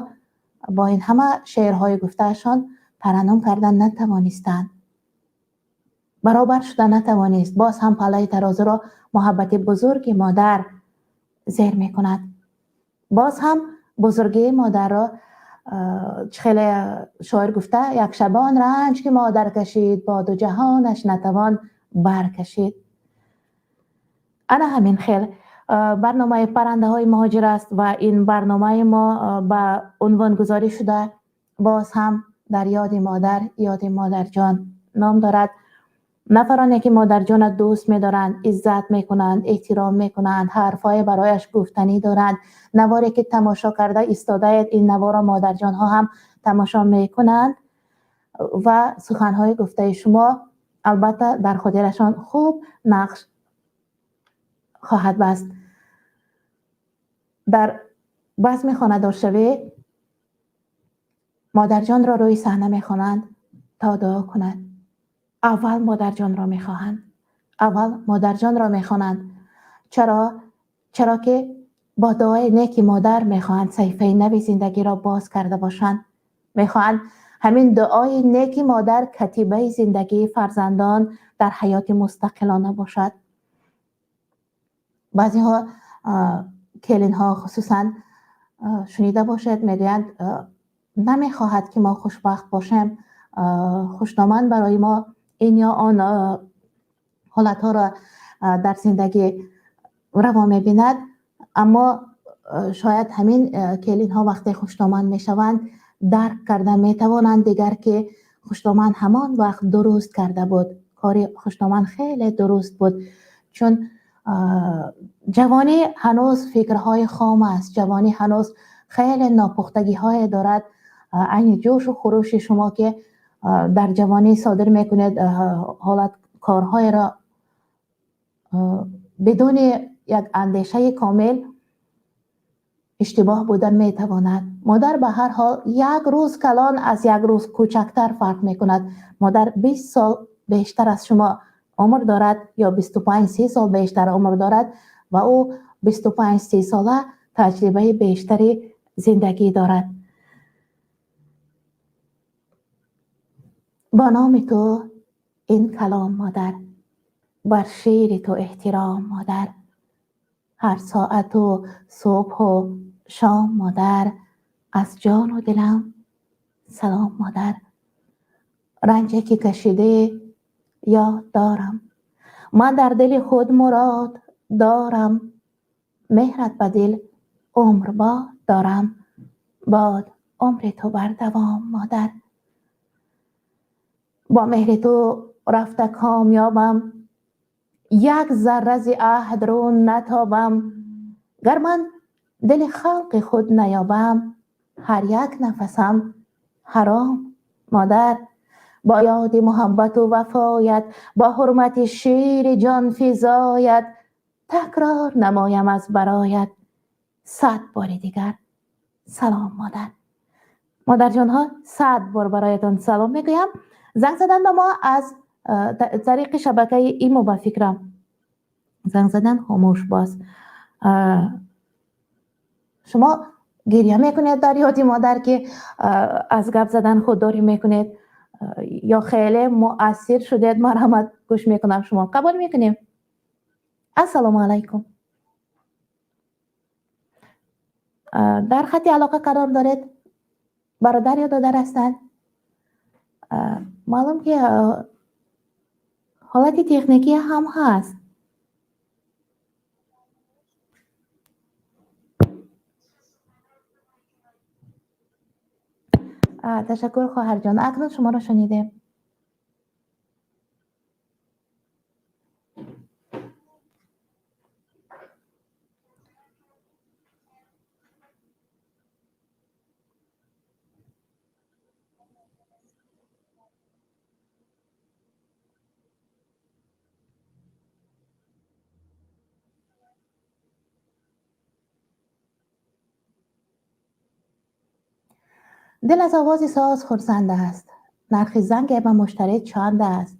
бо ин ҳама шеърҳои гуфтаашон тараннум кардан натавонистанд. Баробар шуда натавонист. Боз ҳам паллаи тарозуро муҳаббати бузурги модар зер мекунад. Боз ҳам бузургии модарро чӣ хеле шоир гуфта, як шабон ранҷ ки модар кашид, бо ду ҷаҳонаш натавон баркашид. Ана ҳамин хел барномаи паррандаҳои муҳоҷир аст ва ин барномаи мо ба унвонгузорӣ шуда боз ҳам дар ёди модар, ёди модарҷон ном дорад. Нафароне ки модарҷонро дӯст медоранд, иззат мекунанд, эҳтиром мекунанд, ҳарфҳое барояш гуфтанӣ доранд. Наворе ки тамошо карда истодаед, ин наворро модарҷонҳо ҳам тамошо мекунанд ва суханҳои гуфтаи шумо албатта дар хотирашон хуб нақш хоҳад баст. Дар базми хонадоршавӣ модарҷонро рӯи саҳна мехонанд то дуо кунад. Аввал модарҷонро мехоҳанд. Аввал модарҷонро мехонанд. Чаро? Чаро ки бо дуои неки модар мехоҳанд саҳифаи нави зиндагиро боз карда бошанд. Мехоҳанд ҳамин дуои неки модар катибаи зиндагии фарзандон дар ҳаёти мустақилона бошад. Баъзеҳо келинҳо хусусан шунида бошед, мегӯянд намехоҳад ки мо хушбахт бошем, хушноманд барои мо ин ё он ҳолатҳоро дар зиндагӣ раво мебинад, аммо шояд ҳамин келинҳо вақте хушноманд мешаванд, дарк карда метавонанд дигар ки хушноманд ҳамон вақт дуруст карда буд. Кори хушноманд хеле дуруст буд, чун ҷавонӣ ҳанӯз фикрҳои хом аст, ҷавонӣ ҳанӯз хеле нопухтагиҳое дорад. Айни ҷӯшу хурӯши шумо ки дар ҷавонӣ содир мекунед, ҳолат корҳоеро бидуни як андешаи комил иштибоҳ буда метавонад. Модар ба ҳар ҳол як рӯз калон аз як рӯз кӯчактар фарқ мекунад. Модар 20 сол бештар аз шумо умр дорад ё 25-30 сол бештар умр дорад ва ӯ 25-30 сола таҷрибаи бештари зиндагӣ дорад. Бо номи ту ин калом модар, бар шири ту эҳтиром модар, ҳар соату субҳу шом модар, аз ҷону дилам салом модар. Ранҷе ки кашидӣ ёд дорам, ман дар дили худ мурод дорам, меҳрат ба дил умр бод дорам, бод умри ту бардавом модар. Бо меҳри ту рафта комёбам, як зарра зи аҳд рӯ натобам, гар ман дили халқи худ наёбам, ҳар як нафасам ҳаром модар. Бо ёди муҳаббату вафоят, бо ҳурмати шири ҷонфизоят, такрор намоям аз бароят 100 бори дигар салом модар. Модарҷонҳо, 100 бор бароятон салом мегӯям. Занг задан ба мо аз тариқи шабакаи имо ба фикрам. Занг задан хомӯш боз. Шумо гиря мекунед дар ёди модар ки аз гап задан худдорӣ мекунед ё хеле муассир шудед? Марҳамат, гӯш мекунам шумо. Қабул мекунем. Ассалому алайкум. Дар хати алоқа қарор доред? Бародар ё додар ҳастанд? Маълум ки ҳолати техникӣ ҳам ҳаст. Ташаккур хоҳарҷон, акнун шуморо шунидем. Дил аз овози соз хурсанд аст. Нархи занге ба муштарӣ чанд аст?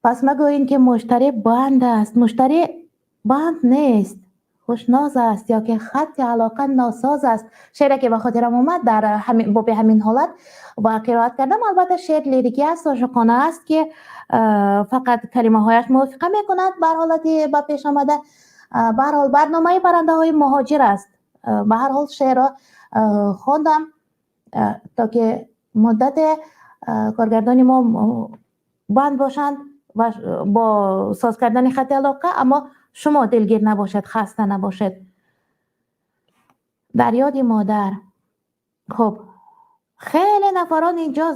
Пас магӯед, ки муштарӣ банд аст. Муштарӣ банд нест, хушноз аст ё ки хатти алоқа носоз аст. Шеъре ки ба хотирам омад дар боби ҳамин ҳолат ва қироат кардам. Албатта, шеър лирикӣ аст, ошиқона аст, ки фақат калимаҳояш мувофиқа мекунад бар ҳолати ба пеш омада. Ба ҳар ҳол, барномаи паррандаҳои муҳоҷир аст. Ба ҳар ҳол, шеърро хондам, то ки муддате коргардони мо банд бошанд ва бо соз кардани хати алоқа, аммо шумо дилгир набошед, хаста набошед. Дар ёди модар. Хуб, хеле нафарон инҷо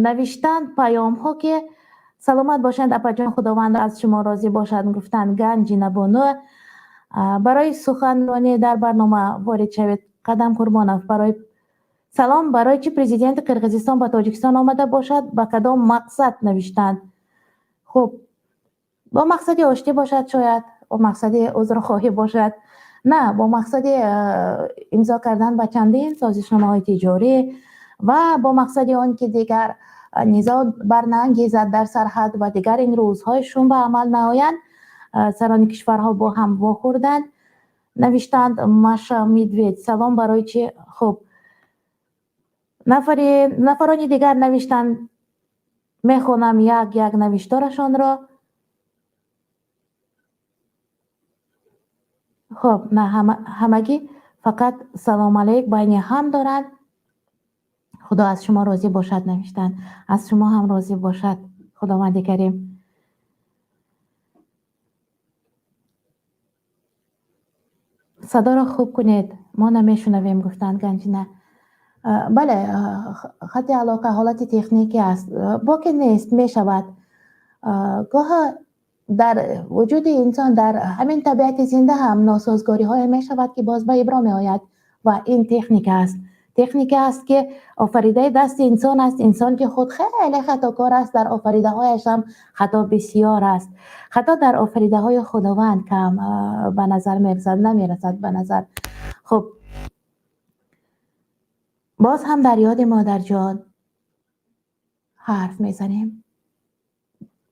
навиштанд паёмҳо, ки саломат бошанд, апаҷон, Худованд аз шумо розӣ бошад, гуфтанд. Ганҷина бону, барои суханронӣ дар барнома ворид шавед. Қадам Қурбонов, барои салом, барои чӣ президенти Қирғизистон ба Тоҷикистон омада бошад, ба кадом мақсад, навиштанд. Хуб, бо мақсади оштӣ бошад, шояд бо мақсади узрхоҳӣ бошад, на бо мақсади имзо кардан ба чандин созишномаҳои тиҷорӣ ва бо мақсади он ки дигар низоъ барнаангезад дар сарҳад ва дигар ин рӯзҳои шум ба амал наоянд, сарони кишварҳо бо ҳам вохӯрданд, навиштанд. Маша Медведь, салом, барои чӣ? Хуб, нафарони дигар навиштанд, мехонам як як навишторашонро. Хуб, на ҳамагӣ фақат салом алейк байни ҳам доранд. Худо аз шумо розӣ бошад, навиштанд. Аз шумо ҳам розӣ бошад Худованди Карим. Садоро хуб кунед, мо намешунавем, гуфтанд. Ганҷина, бале, хати алоқа ҳолати техникӣ аст, боке нест, мешавад. Гоҳа дар вуҷуди инсон, дар ҳамин табиати зинда ҳам носозгориҳое мешавад, ки боз ба ибро меояд, ва ин техника аст, техника аст, ки офаридаи дасти инсон аст. Инсон ки худ хеле хатокор аст, дар офаридаҳояш ҳам хато бисёр аст. Хато дар офаридаҳои Худованд кам ба назар мерасад, намерасад ба назар. Хуб, боз ҳам дар ёди модарҷон ҳарф мезанем,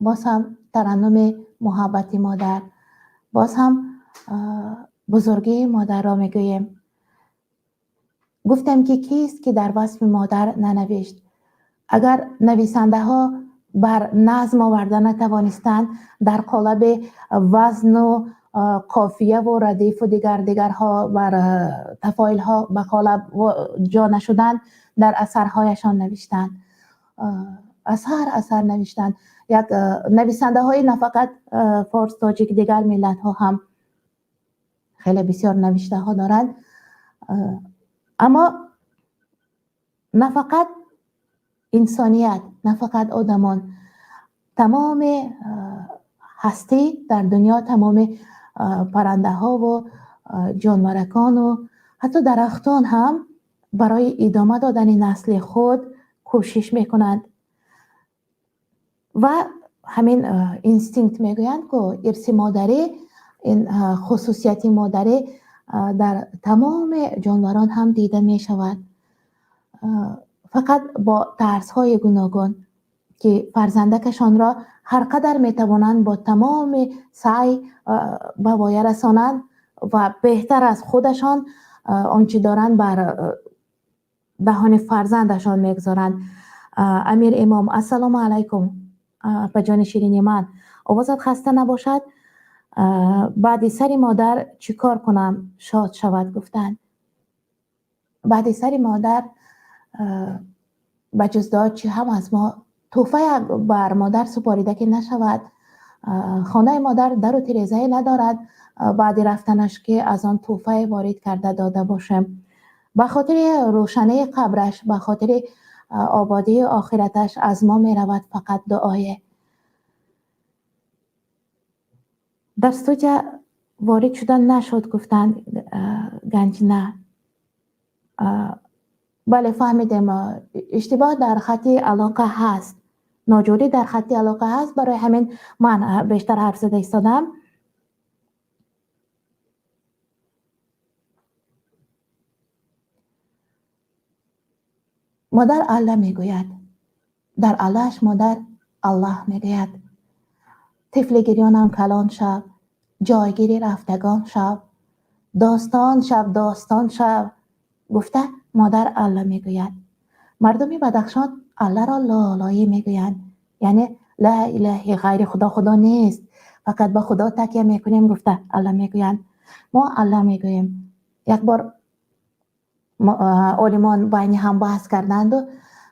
боз ҳам тараннуми муҳаббати модар, боз ҳам бузургии модарро мегӯем. Гуфтем, ки кист, ки дар васфи модар нанавишт? Агар нависандаҳо бар назм оварда натавонистанд, дар қолаби вазну қофияву радифу дигар дигарҳо, бар тафоилҳо ба қолаб ҷо нашуданд, дар асарҳояшон навиштанд, асар навиштанд. Як нависандаҳои на фақат форс, тоҷик, дигар миллатҳо ҳам хеле бисёр навиштаҳо доранд. Аммо на фақат инсоният, на фақат одамон, тамоми ҳастӣ дар дунё, тамоми паррандаҳову ҷонваракону ҳатто дарахтон ҳам барои идома додани насли худ кӯшиш мекунанд ва ҳамин инстинкт мегӯянд ку, ирси модарӣ, ин хусусияти модарӣ дар тамоми ҷонварон ҳам дида мешавад, фақат бо тарзҳои гуногун, ки фарзандакашонро ҳар қадар метавонанд бо тамоми саъй ба воя расонанд ва беҳтар аз худашон он чӣ доранд бар даҳони фарзандашон мегузоранд. Амир Имом, ассалому алайкум, апаҷони ширини ман, овозат хаста набошад. Баъди сари модар чӣ кор кунам, шод шавад, гуфтанд. Баъди сари модар ба ҷуз дуо чӣ ҳам аз мо тӯҳфая бар модар супорида ки нашавад? Хонаи модар дару тирезае надорад баъди рафтанаш, ки аз он тӯҳфае ворид карда дода бошем. Ба хотири рӯшании қабраш, ба хотири ободии охираташ аз мо меравад фақат дуое. Дар студия ворид шуда нашуд, гуфтанд. Ганҷина, бале, фаҳмидем, иштибоҳ дар хати алоқа ҳаст, ноҷурӣ дар хати алоқа ҳаст, барои ҳамин ман бештар ҳарф зада истодам. Модар Алла мегӯяд. Дар Аллааш модар Аллоҳ мегӯяд. Тифли гирёнам калон шав, ҷойгири рафтагон шав, достон шав, достон шав, гуфта модар Алла мегӯяд. Мардуми Бадахшон Алларо лолоӣ мегӯянд, яъне ла илаҳи ғайри Худо, Худо нест, фақат ба Худо такя мекунем, гуфта Алла мегӯянд. Мо Алла мегӯем. Як бор олимон байни ҳам баҳс карданду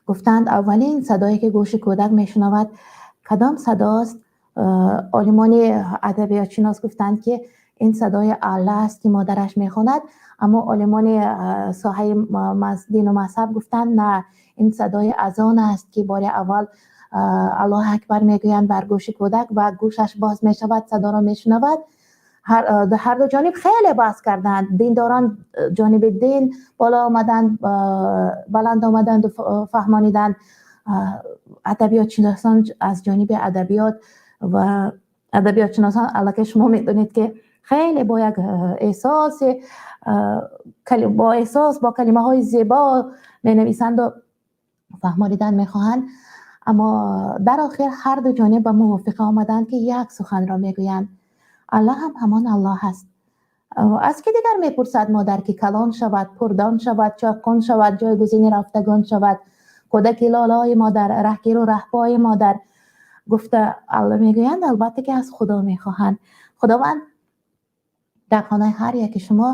гуфтанд, аввалин садое ки гӯши кӯдак мешунавад кадом садост? Олимони адабиётшинос гуфтанд, ки ин садои Алла аст, ки модараш мехонад. Аммо олимони соҳаи дину мазҳаб гуфтанд, на, ин садои азон аст, ки бори аввал Аллоҳу акбар мегӯянд бар гӯши кӯдак ва гӯшаш боз мешавад, садоро мешунавад. Ҳар ду ҷониб хеле баҳс карданд. Диндорон ҷониби дин боло омаданд, баланд омаданду фаҳмониданд, адабиётшиносон аз ҷониби адабиёт. Ва адабиётшиносон аллакай шумо медонед, ки хеле бо як эҳсоси, бо эҳсос, бо калимаҳои зебо менависанду фаҳмонидан мехоҳанд. Аммо дар охир ҳар ду ҷониб ба мувофиқа омаданд, ки як суханро мегӯянд: Аллоҳ ҳам ҳамон Аллоҳ аст. Аз ки дигар мепурсад модар, ки калон шавад, пурдон шавад, чоқкун шавад, ҷойгузини рафтагон шавад? Кӯдаки лолои модар, раҳгиру раҳпои модар, гуфта Алла мегӯянд, албатта ки аз Худо мехоҳанд. Худованд дар хонаи ҳар яки шумо,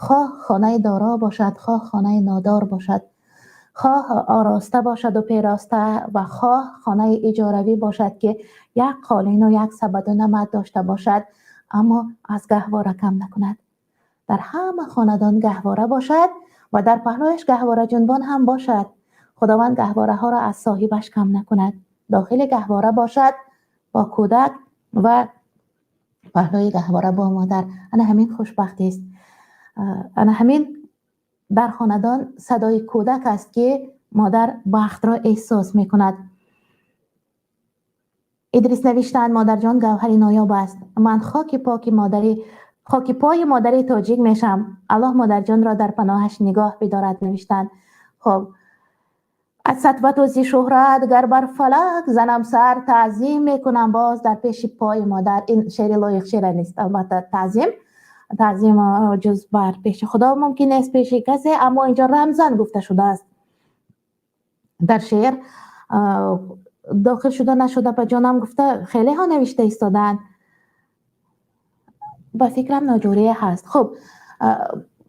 хоҳ хонаи доро бошад, хоҳ хонаи нодор бошад, хоҳ ороста бошаду пероста ва хоҳ хонаи иҷоравӣ бошад, ки як қолину як сабаду намад дошта бошад, аммо аз гаҳвора кам накунад. Дар ҳама хонадон гаҳвора бошад ва дар паҳлӯяш гаҳвораҷунбон ҳам бошад. Худованд гаҳвораҳоро аз соҳибаш кам накунад. Дохили гаҳвора бошад бо кӯдак ва паҳлӯи гаҳвора бо модар. Ана ҳамин хушбахтист. Ана ҳамин дар хонадон садои кӯдак аст, ки модар бахтро эҳсос мекунад. Идрис навиштаанд: модарҷон гавҳари ноёб аст. Ман хоки поки модари, хоки пои модари тоҷик мешам. Аллоҳ модарҷонро дар паноҳаш нигоҳ бидорад, навиштанд. Хоб, аз сатвату зи шӯҳрат гар бар фалак занам сар, таъзим мекунам боз дар пеши пои модар. Ин шеъри Лоиқ Шералист. Албатта, таъзим ҷуз бар пеши Худо мумкин нест, пеши касе, аммо инҷо рамзан гуфта шудааст дар шеър. Дохил шуда нашуда ба ҷонам, гуфта хелеҳо навишта истодаанд. Ба фикрам, ноҷӯрие ҳаст. Хуб,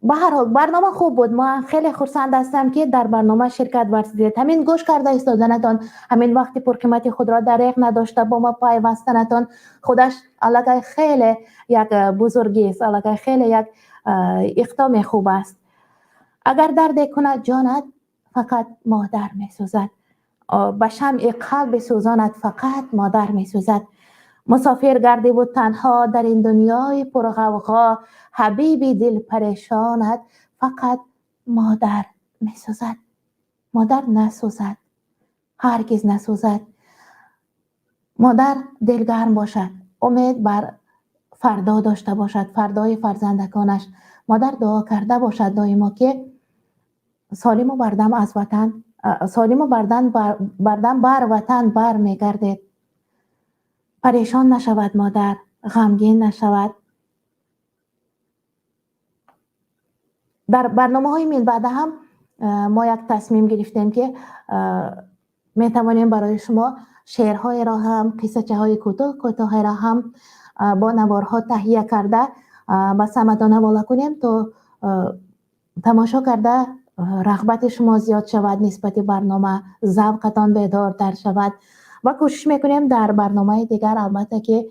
ба ҳар ҳол, барнома хуб буд. Ман хеле хурсанд ҳастам, ки дар барнома ширкат варзидед. Ҳамин гӯш карда истоданатон, ҳамин вақти пурқимати худро дареғ надошта бо мо пайвастанатон худаш аллакай хеле як бузургист, аллакай хеле як иқдоми хуб аст. Агар дарде кунад ҷонат, фақат модар месӯзад. Ба шамъи қалби сӯзонат фақат модар месӯзад. Мусофир гардиву танҳо дар ин дунёи пурғавғо, ҳабиби дилпарешонат фақат модар месӯзад. Модар насӯзад, ҳаргиз насӯзад. Модар дилгарм бошад, умед бар фардо дошта бошад, фардои фарзандаконаш. Модар дуо карда бошад доимо, ки солиму бардам аз ватан, солиму бардам бар ватан бармегардед. Парешон нашавад модар, ғамгин нашавад. Дар барномаҳои минбаъда ҳам мо як тасмим гирифтем, ки метавонем барои шумо шеърҳоеро ҳам, қиссачаҳои кӯтоҳ кӯтоҳеро ҳам бо наворҳо таҳия карда ба самтон ҳавола кунем, то тамошо карда рағбати шумо зиёд шавад нисбати барнома, завқатон бедортар шавад. Ва кӯшиш мекунем дар барномаи дигар, албатта ки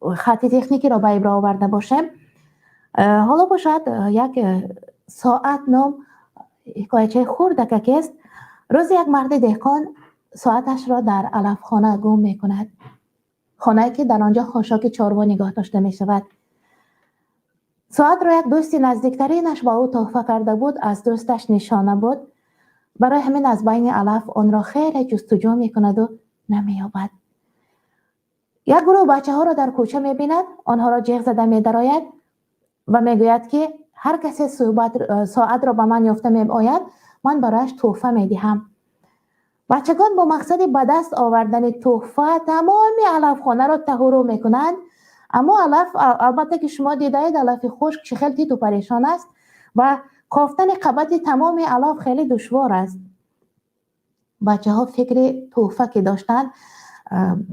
хати техникиро ба ибро оварда бошем. Ҳоло бошад як соат ном ҳикоячаи хурдакакест. Рӯзе як марди деҳқон соаташро дар алафхона гум мекунад, хонае ки дар он ҷо хошоки чорво нигоҳ дошта мешавад. Соатро як дӯсти наздиктаринаш ба ӯ тӯҳфа карда буд, аз дӯсташ нишона буд. Барои ҳамин аз байни алаф онро хеле ҷустуҷӯ мекунаду намеёбад. Як гурӯҳ бачаҳоро дар кӯча мебинад, онҳоро ҷеғ зада медарояд ва мегӯяд, ки ҳар касе соатро ба ман ёфта меояд, Ман барояш тӯҳфа медиҳам. Бачагон бо мақсади ба даст овардани тӯҳфа тамоми алафхонаро таҳуру мекунанд. Аммо алаф, албатта ки шумо дидаед, алафи хушк чӣ хел титу парешон аст ва кофтани қабати тамоми алаф хеле душвор аст. Бачаҳо фикри тӯҳфа ки доштанд,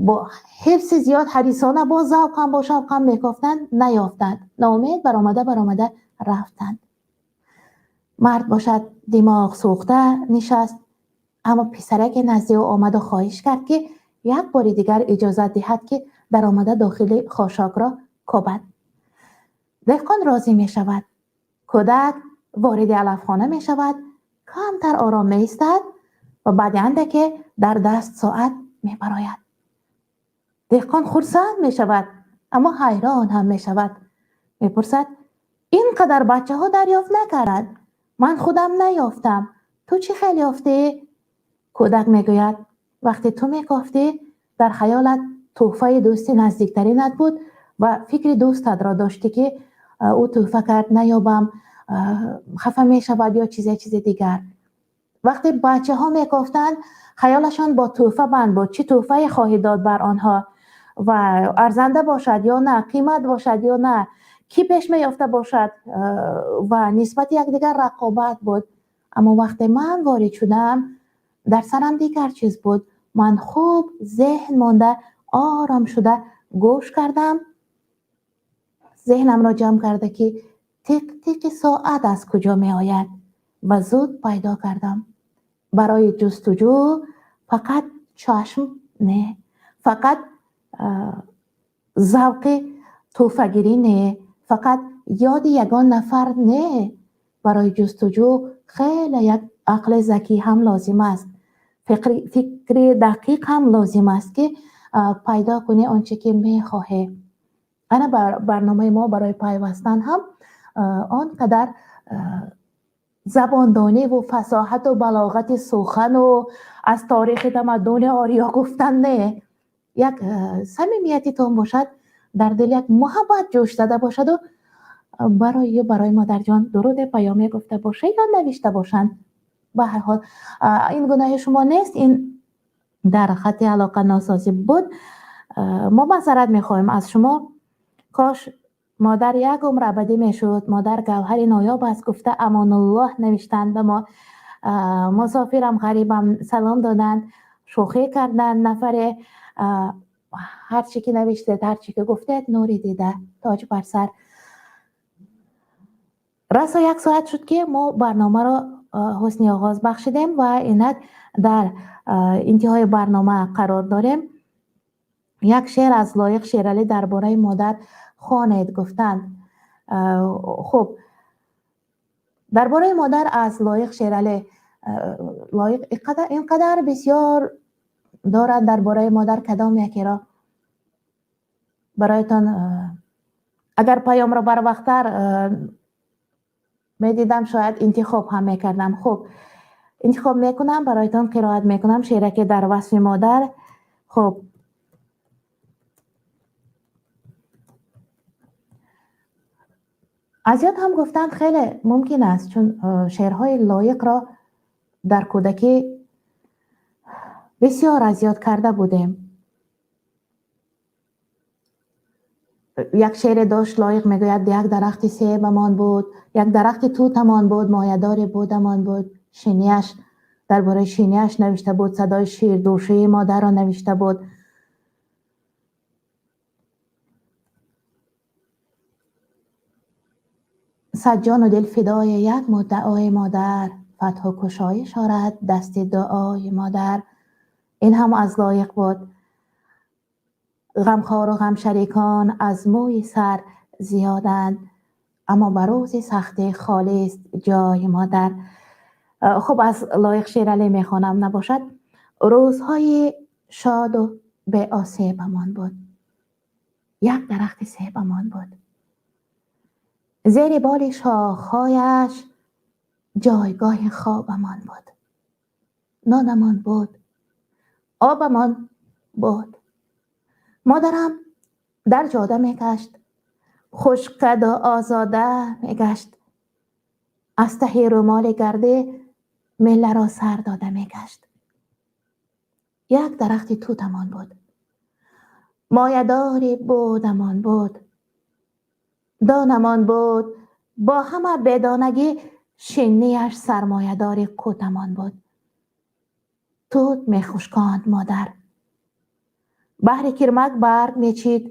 бо ҳирси зиёд, ҳарисона, бо завқам, бо шавқам мекофтанд, наёфтанд. Ноумед баромада рафтанд. Мард бошад димоғ сӯхта нишаст, аммо писараке назди ӯ омаду хоҳиш кард, ки як бори дигар иҷозат диҳад, ки даромада дохили хошокро кобад. Деҳқон розӣ мешавад. Кӯдак вориди алафхона мешавад, камтар ором меистад ва баъди андаке дар даст соат мебарояд. Деҳқон хурсанд мешавад, аммо ҳайрон ҳам мешавад. Мепурсад: ин қадар бачаҳо дарёфт накарданд, ман худам наёфтам, ту чӣ хел ёфтӣ? Кӯдак мегӯяд: вақте ту мекофтӣ, дар хаёлат тӯҳфаи дӯсти наздиктаринат буд ва фикри дӯстатро доштӣ, ки ӯ тӯҳфа кард, наёбам, хафа мешавад ё чизе чизе дигар. Вақте бачаҳо мекофтанд, хаёлашон бо тӯҳфа банд буд, чӣ тӯҳфае хоҳӣ дод бар онҳо ва арзанда бошад ё на, қимат бошад ё на, кӣ пеш меёфта бошад, ва нисбати якдигар рақобат буд. Аммо вақте ман ворид шудам, дар сарам дигар чиз буд. Ман хуб зеҳн монда, ором шуда гӯш кардам, зеҳнамро ҷамъ карда, ки тиқ-тиқи соат аз куҷо меояд, ва зуд пайдо кардам. Барои ҷустуҷӯ фақат чашм не, фақат завқи тӯҳфагирӣ не, фақат ёди ягон нафар не. Барои ҷустуҷӯ хеле як ақли закӣ ҳам лозим аст, фикри дақиқ ҳам лозим аст, ки пайдо кунӣ он чӣ ки мехоҳӣ. Ана барномаи мо барои пайвастан ҳам он қадар забондониву фасоҳату балоғати сухану аз таърихи тамаддуни ориё гуфтан не. Як самимиятитон бошад, дар дил як муҳаббат ҷӯш зада бошаду барои модарҷон дуруде паёме гуфта боша ё навишта бошанд. Ба ҳар ҳол, ин гуноҳи шумо нест, ин дар хати алоқа носозӣ буд. Мо маъзарат мехоҳем аз шумо. Кош модар як умр абадӣ мешуд, модар гавҳари ноёб аст, гуфта Амонуллоҳ навиштанд ба мо. Мусофирам ғарибам салом доданд, шӯхӣ карданд нафаре. Ҳар чӣ ки навиштед, ҳар чӣ ки гуфтед, нури дида, тоҷ бар сар. Расо як соат шуд, ки мо барномаро ҳусни оғоз бахшидем ва инак дар интиҳои барнома қарор дорем. Як шеър аз Лоиқ Шералӣ дар бораи модар хонед, гуфтанд. Хуб, дар бораи модар аз Лоиқ Шералӣ. Лоиқ ин қадар бисёр дорад дар бораи модар, кадом якеро бароятон? Агар паёмро барвақттар медидам, шояд интихоб ҳам мекардам. Хуб, интихоб мекунам, бароятон қироат мекунам шеъраке дар васфи модар. Хуб, аз ёд ҳам гуфтан хеле мумкин аст, чун шеърҳои Лоиқро дар кӯдакӣ бисёр аз ёд карда будем. Як шеъре дошт Лоиқ, мегӯяд: як дарахти себамон буд, як дарахти тутамон буд, моядоре будамон буд. Шинияш, дар бораи шинияш навишта буд, садои ширдӯшии модарро навишта буд. Сад ҷону дил фидои як муддаои модар, фатҳу кушоиш орад дасти дуои модар. Ин ҳам аз Лоиқ буд. Ғамхору ғамшарикон аз мӯи сар зиёданд, аммо ба рӯзи сахтӣ холист ҷои модар. Хуб, аз Лоиқ Шералӣ мехонам, набошад. Рӯзҳои шоду беосебамон буд, як дарахти себамон буд, зери боли шохҳояш ҷойгоҳи хобамон буд, нонамон буд, обамон буд. Модарам дар ҷода мегашт, хушкаду озода мегашт, аз таҳи румоли гардӣ Мелларо сар дода мегашт. Як дарахти тутамон буд, моядори будамон буд, донамон буд, бо ҳама бедонагӣ шиннияш сармоядори қутамон буд. Тут мехушконд модар, баҳри кирмак барг мечид,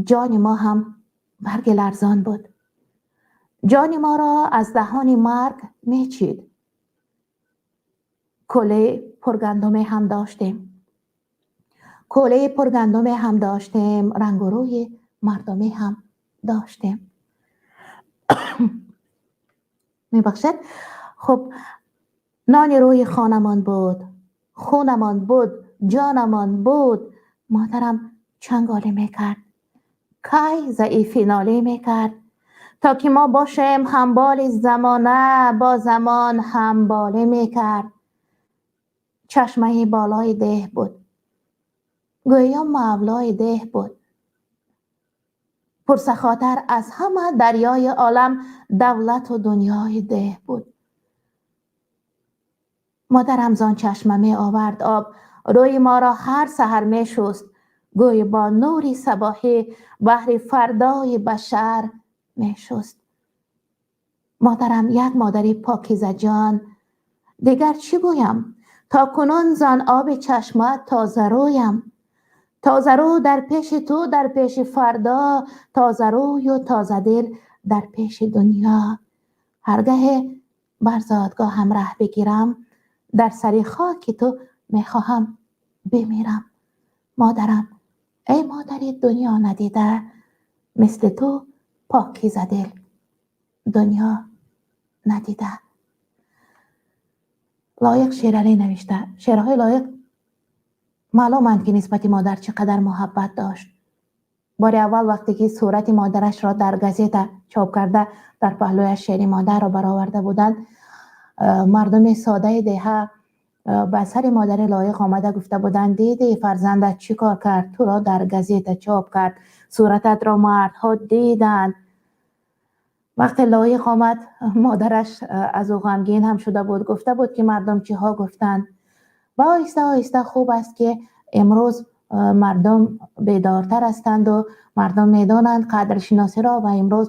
ҷони мо ҳам барги ларзон буд. Ҷони моро аз даҳони марг мечид. Кӯлаи пургандуме ҳам доштем, кӯлаи пургандуме ҳам доштем, рангу рӯи мардумӣ ҳам доштем. Мебахшед. Хуб, нони рӯи хонамон буд, хунамон буд, ҷонамон буд. Модарам чанголе мекард, кай заифӣ ноле мекард, то ки мо бошем ҳамболи замона, бо замон ҳамболе мекард. Чашмаи болои деҳ буд, гӯё мавлои деҳ буд. Пурсахотар аз ҳама дарёи олам давлату дунёи деҳ буд. Модарам зон чашма меовард об, рӯи моро ҳар саҳар мешуст, гӯй бо нури сабоҳӣ баҳри фардои башар мешуст. Модарам як модари покизаҷон, дигар чӣ гӯям? То кунун зон оби чашма тозарӯям. Тозарӯ дар пеши ту, дар пеши фардо, тозарӯю тозадил дар пеши дунё. Ҳаргаҳе бар зодгоҳам раҳ бигирам, дар сари хоки ту мехоҳам бимирам. Модарам, эй модари дунё надида, мисли ту покизадил дунё надида. Лоиқ Шералӣ навишта. Шеърҳои Лоиқ маълуманд, ки нисбати модар чӣ қадар муҳаббат дошт. Бори аввал вақте ки сурати модарашро дар газета чоп карда, дар паҳлӯяш шеъри модарро бароварда буданд, мардуми содаи деҳа ба сари модари Лоиқ омада гуфта буданд: дидӣ фарзандат чӣ кор кард, туро дар газета чоп кард, сурататро мардҳо диданд. Вақте Лоиқ омад, модараш аз ӯ ғамгин ҳам шуда буд, гуфта буд, ки мардум чиҳо гуфтанд. Ва оҳиста оҳиста хуб аст, ки имрӯз мардум бедортар ҳастанду мардум медонанд қадршиносиро, ва имрӯз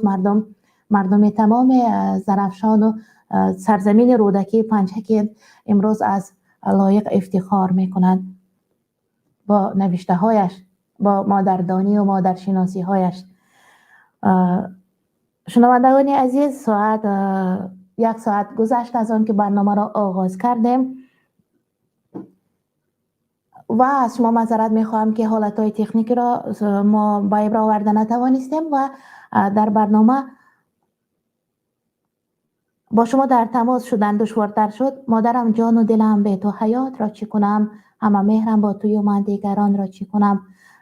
мардуми тамоми Зарафшону сарзамини Рӯдакӣ, Панҷакент имрӯз аз Лоиқ ифтихор мекунанд бо навиштаҳояш, бо модардонию модаршиносиҳояш. Шунавандагони азиз, соат як соат гузашт аз он ки барномаро оғоз кардем ва аз шумо маъзарат мехоҳам, ки ҳолатҳои техникиро мо ба ибро оварда натавонистем ва дар барнома бо шумо дар тамос шудан душвортар шуд. Модарам, ҷону дилам, бе ту ҳаётро чӣ кунам? Ҳама меҳрам бо тую, ман дигаронро чӣ кунам?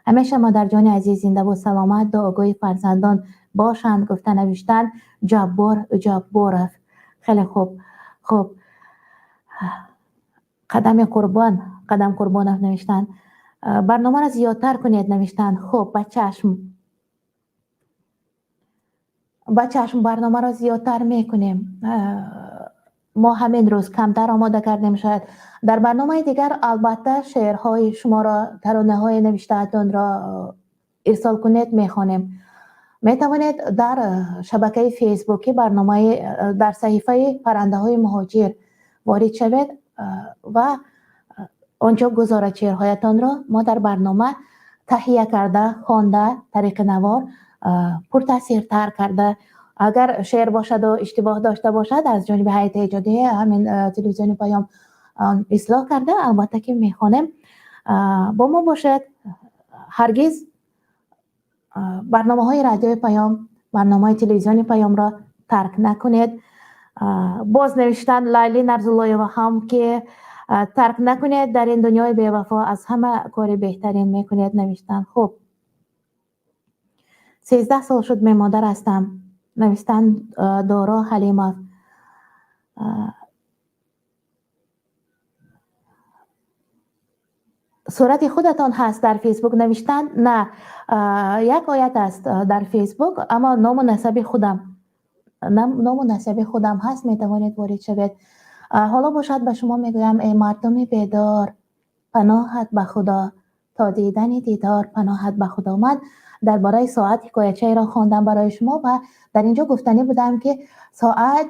Ҳамеша модарҷони азиз зиндаву саломат, дуогӯи фарзандон бошанд, гуфта навиштанд Ҷаббор Ҷабборов. Хеле хуб. Хуб, Қадами Қурбон, Қадам Қурбонов навиштанд: барномаро зиёдтар кунед, навиштанд. Хуб, ба чашм, ба чашм, барномаро зиёдтар мекунем. Мо ҳамин рӯз камтар омода кардем, шояд дар барномаи дигар. Албатта, шеърҳои шуморо, таронаҳои навиштаатонро ирсол кунед, мехонем. Метавонед дар шабакаи фейсбукӣ барномаи дар саҳифаи Паррандаҳои муҳоҷир ворид шавед ва онҷо гузоред шеърҳоятонро. Мо дар барнома таҳия карда, хонда, тариқи навор пуртаъсиртар карда, агар шеър бошаду иштибоҳ дошта бошад, аз ҷониби ҳайати эҷодии ҳамин телевизиони Паём ислоҳ карда, албатта ки мехонем. Бо мо бошед. Ҳаргиз барномаҳои радиои Паём, барномаҳои телевизиони Паёмро тарк накунед. Боз навиштан Лайли Нарзуллоева ҳам, ки тарк накунед, дар ин дунёи бевафо аз ҳама кори беҳтарин мекунед, навиштан. Хуб, 13 сол шуд мемодар ҳастам, навиштан Доро Ҳалимов. Сурати худатон ҳаст дар Фейсбук, навиштан. На, як оят аст дар Фейсбук, аммо ному насаби худам, ному насаби худам ҳаст, метавонед ворид шавед. Ҳоло бошад, ба шумо мегӯям: эй мардуми бедор, паноҳат ба Худо, то дидани дидор паноҳат ба Худо. Ман дар бораи соат ҳикоячаеро хондам барои шумо ва дар инҷо гуфтанӣ будам, ки соат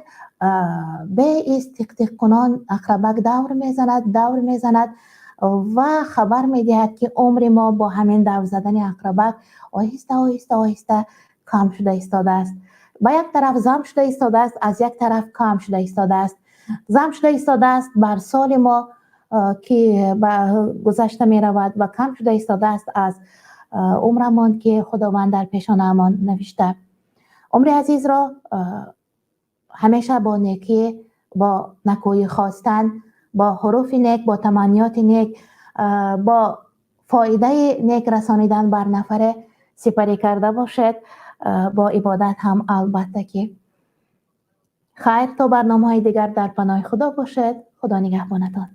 беист тиқ-тиқкунон ақрабак давр мезанад, давр мезанад ва хабар медиҳад, ки умри мо бо ҳамин давр задани ақрабак оҳиста, оҳиста, оҳиста кам шуда истодааст. Ба як тараф зам шуда истодааст, аз як тараф кам шуда истодааст, зам шуда истодааст бар соли мо, ки ба гузашта меравад, ва кам шуда истодааст аз умрамон, ки Худованд дар пешонаамон навишта. Умри азизро ҳамеша бо некӣ, бо накӯӣ хостан, бо ҳуруфи нек, бо таманниёти нек, бо фоидаи нек расонидан бар нафаре сипарӣ карда бошед, бо ибодат ҳам албатта ки. Хайр, то барномаҳои дигар дар паноҳи Худо бошед. Худо нигаҳбонатон.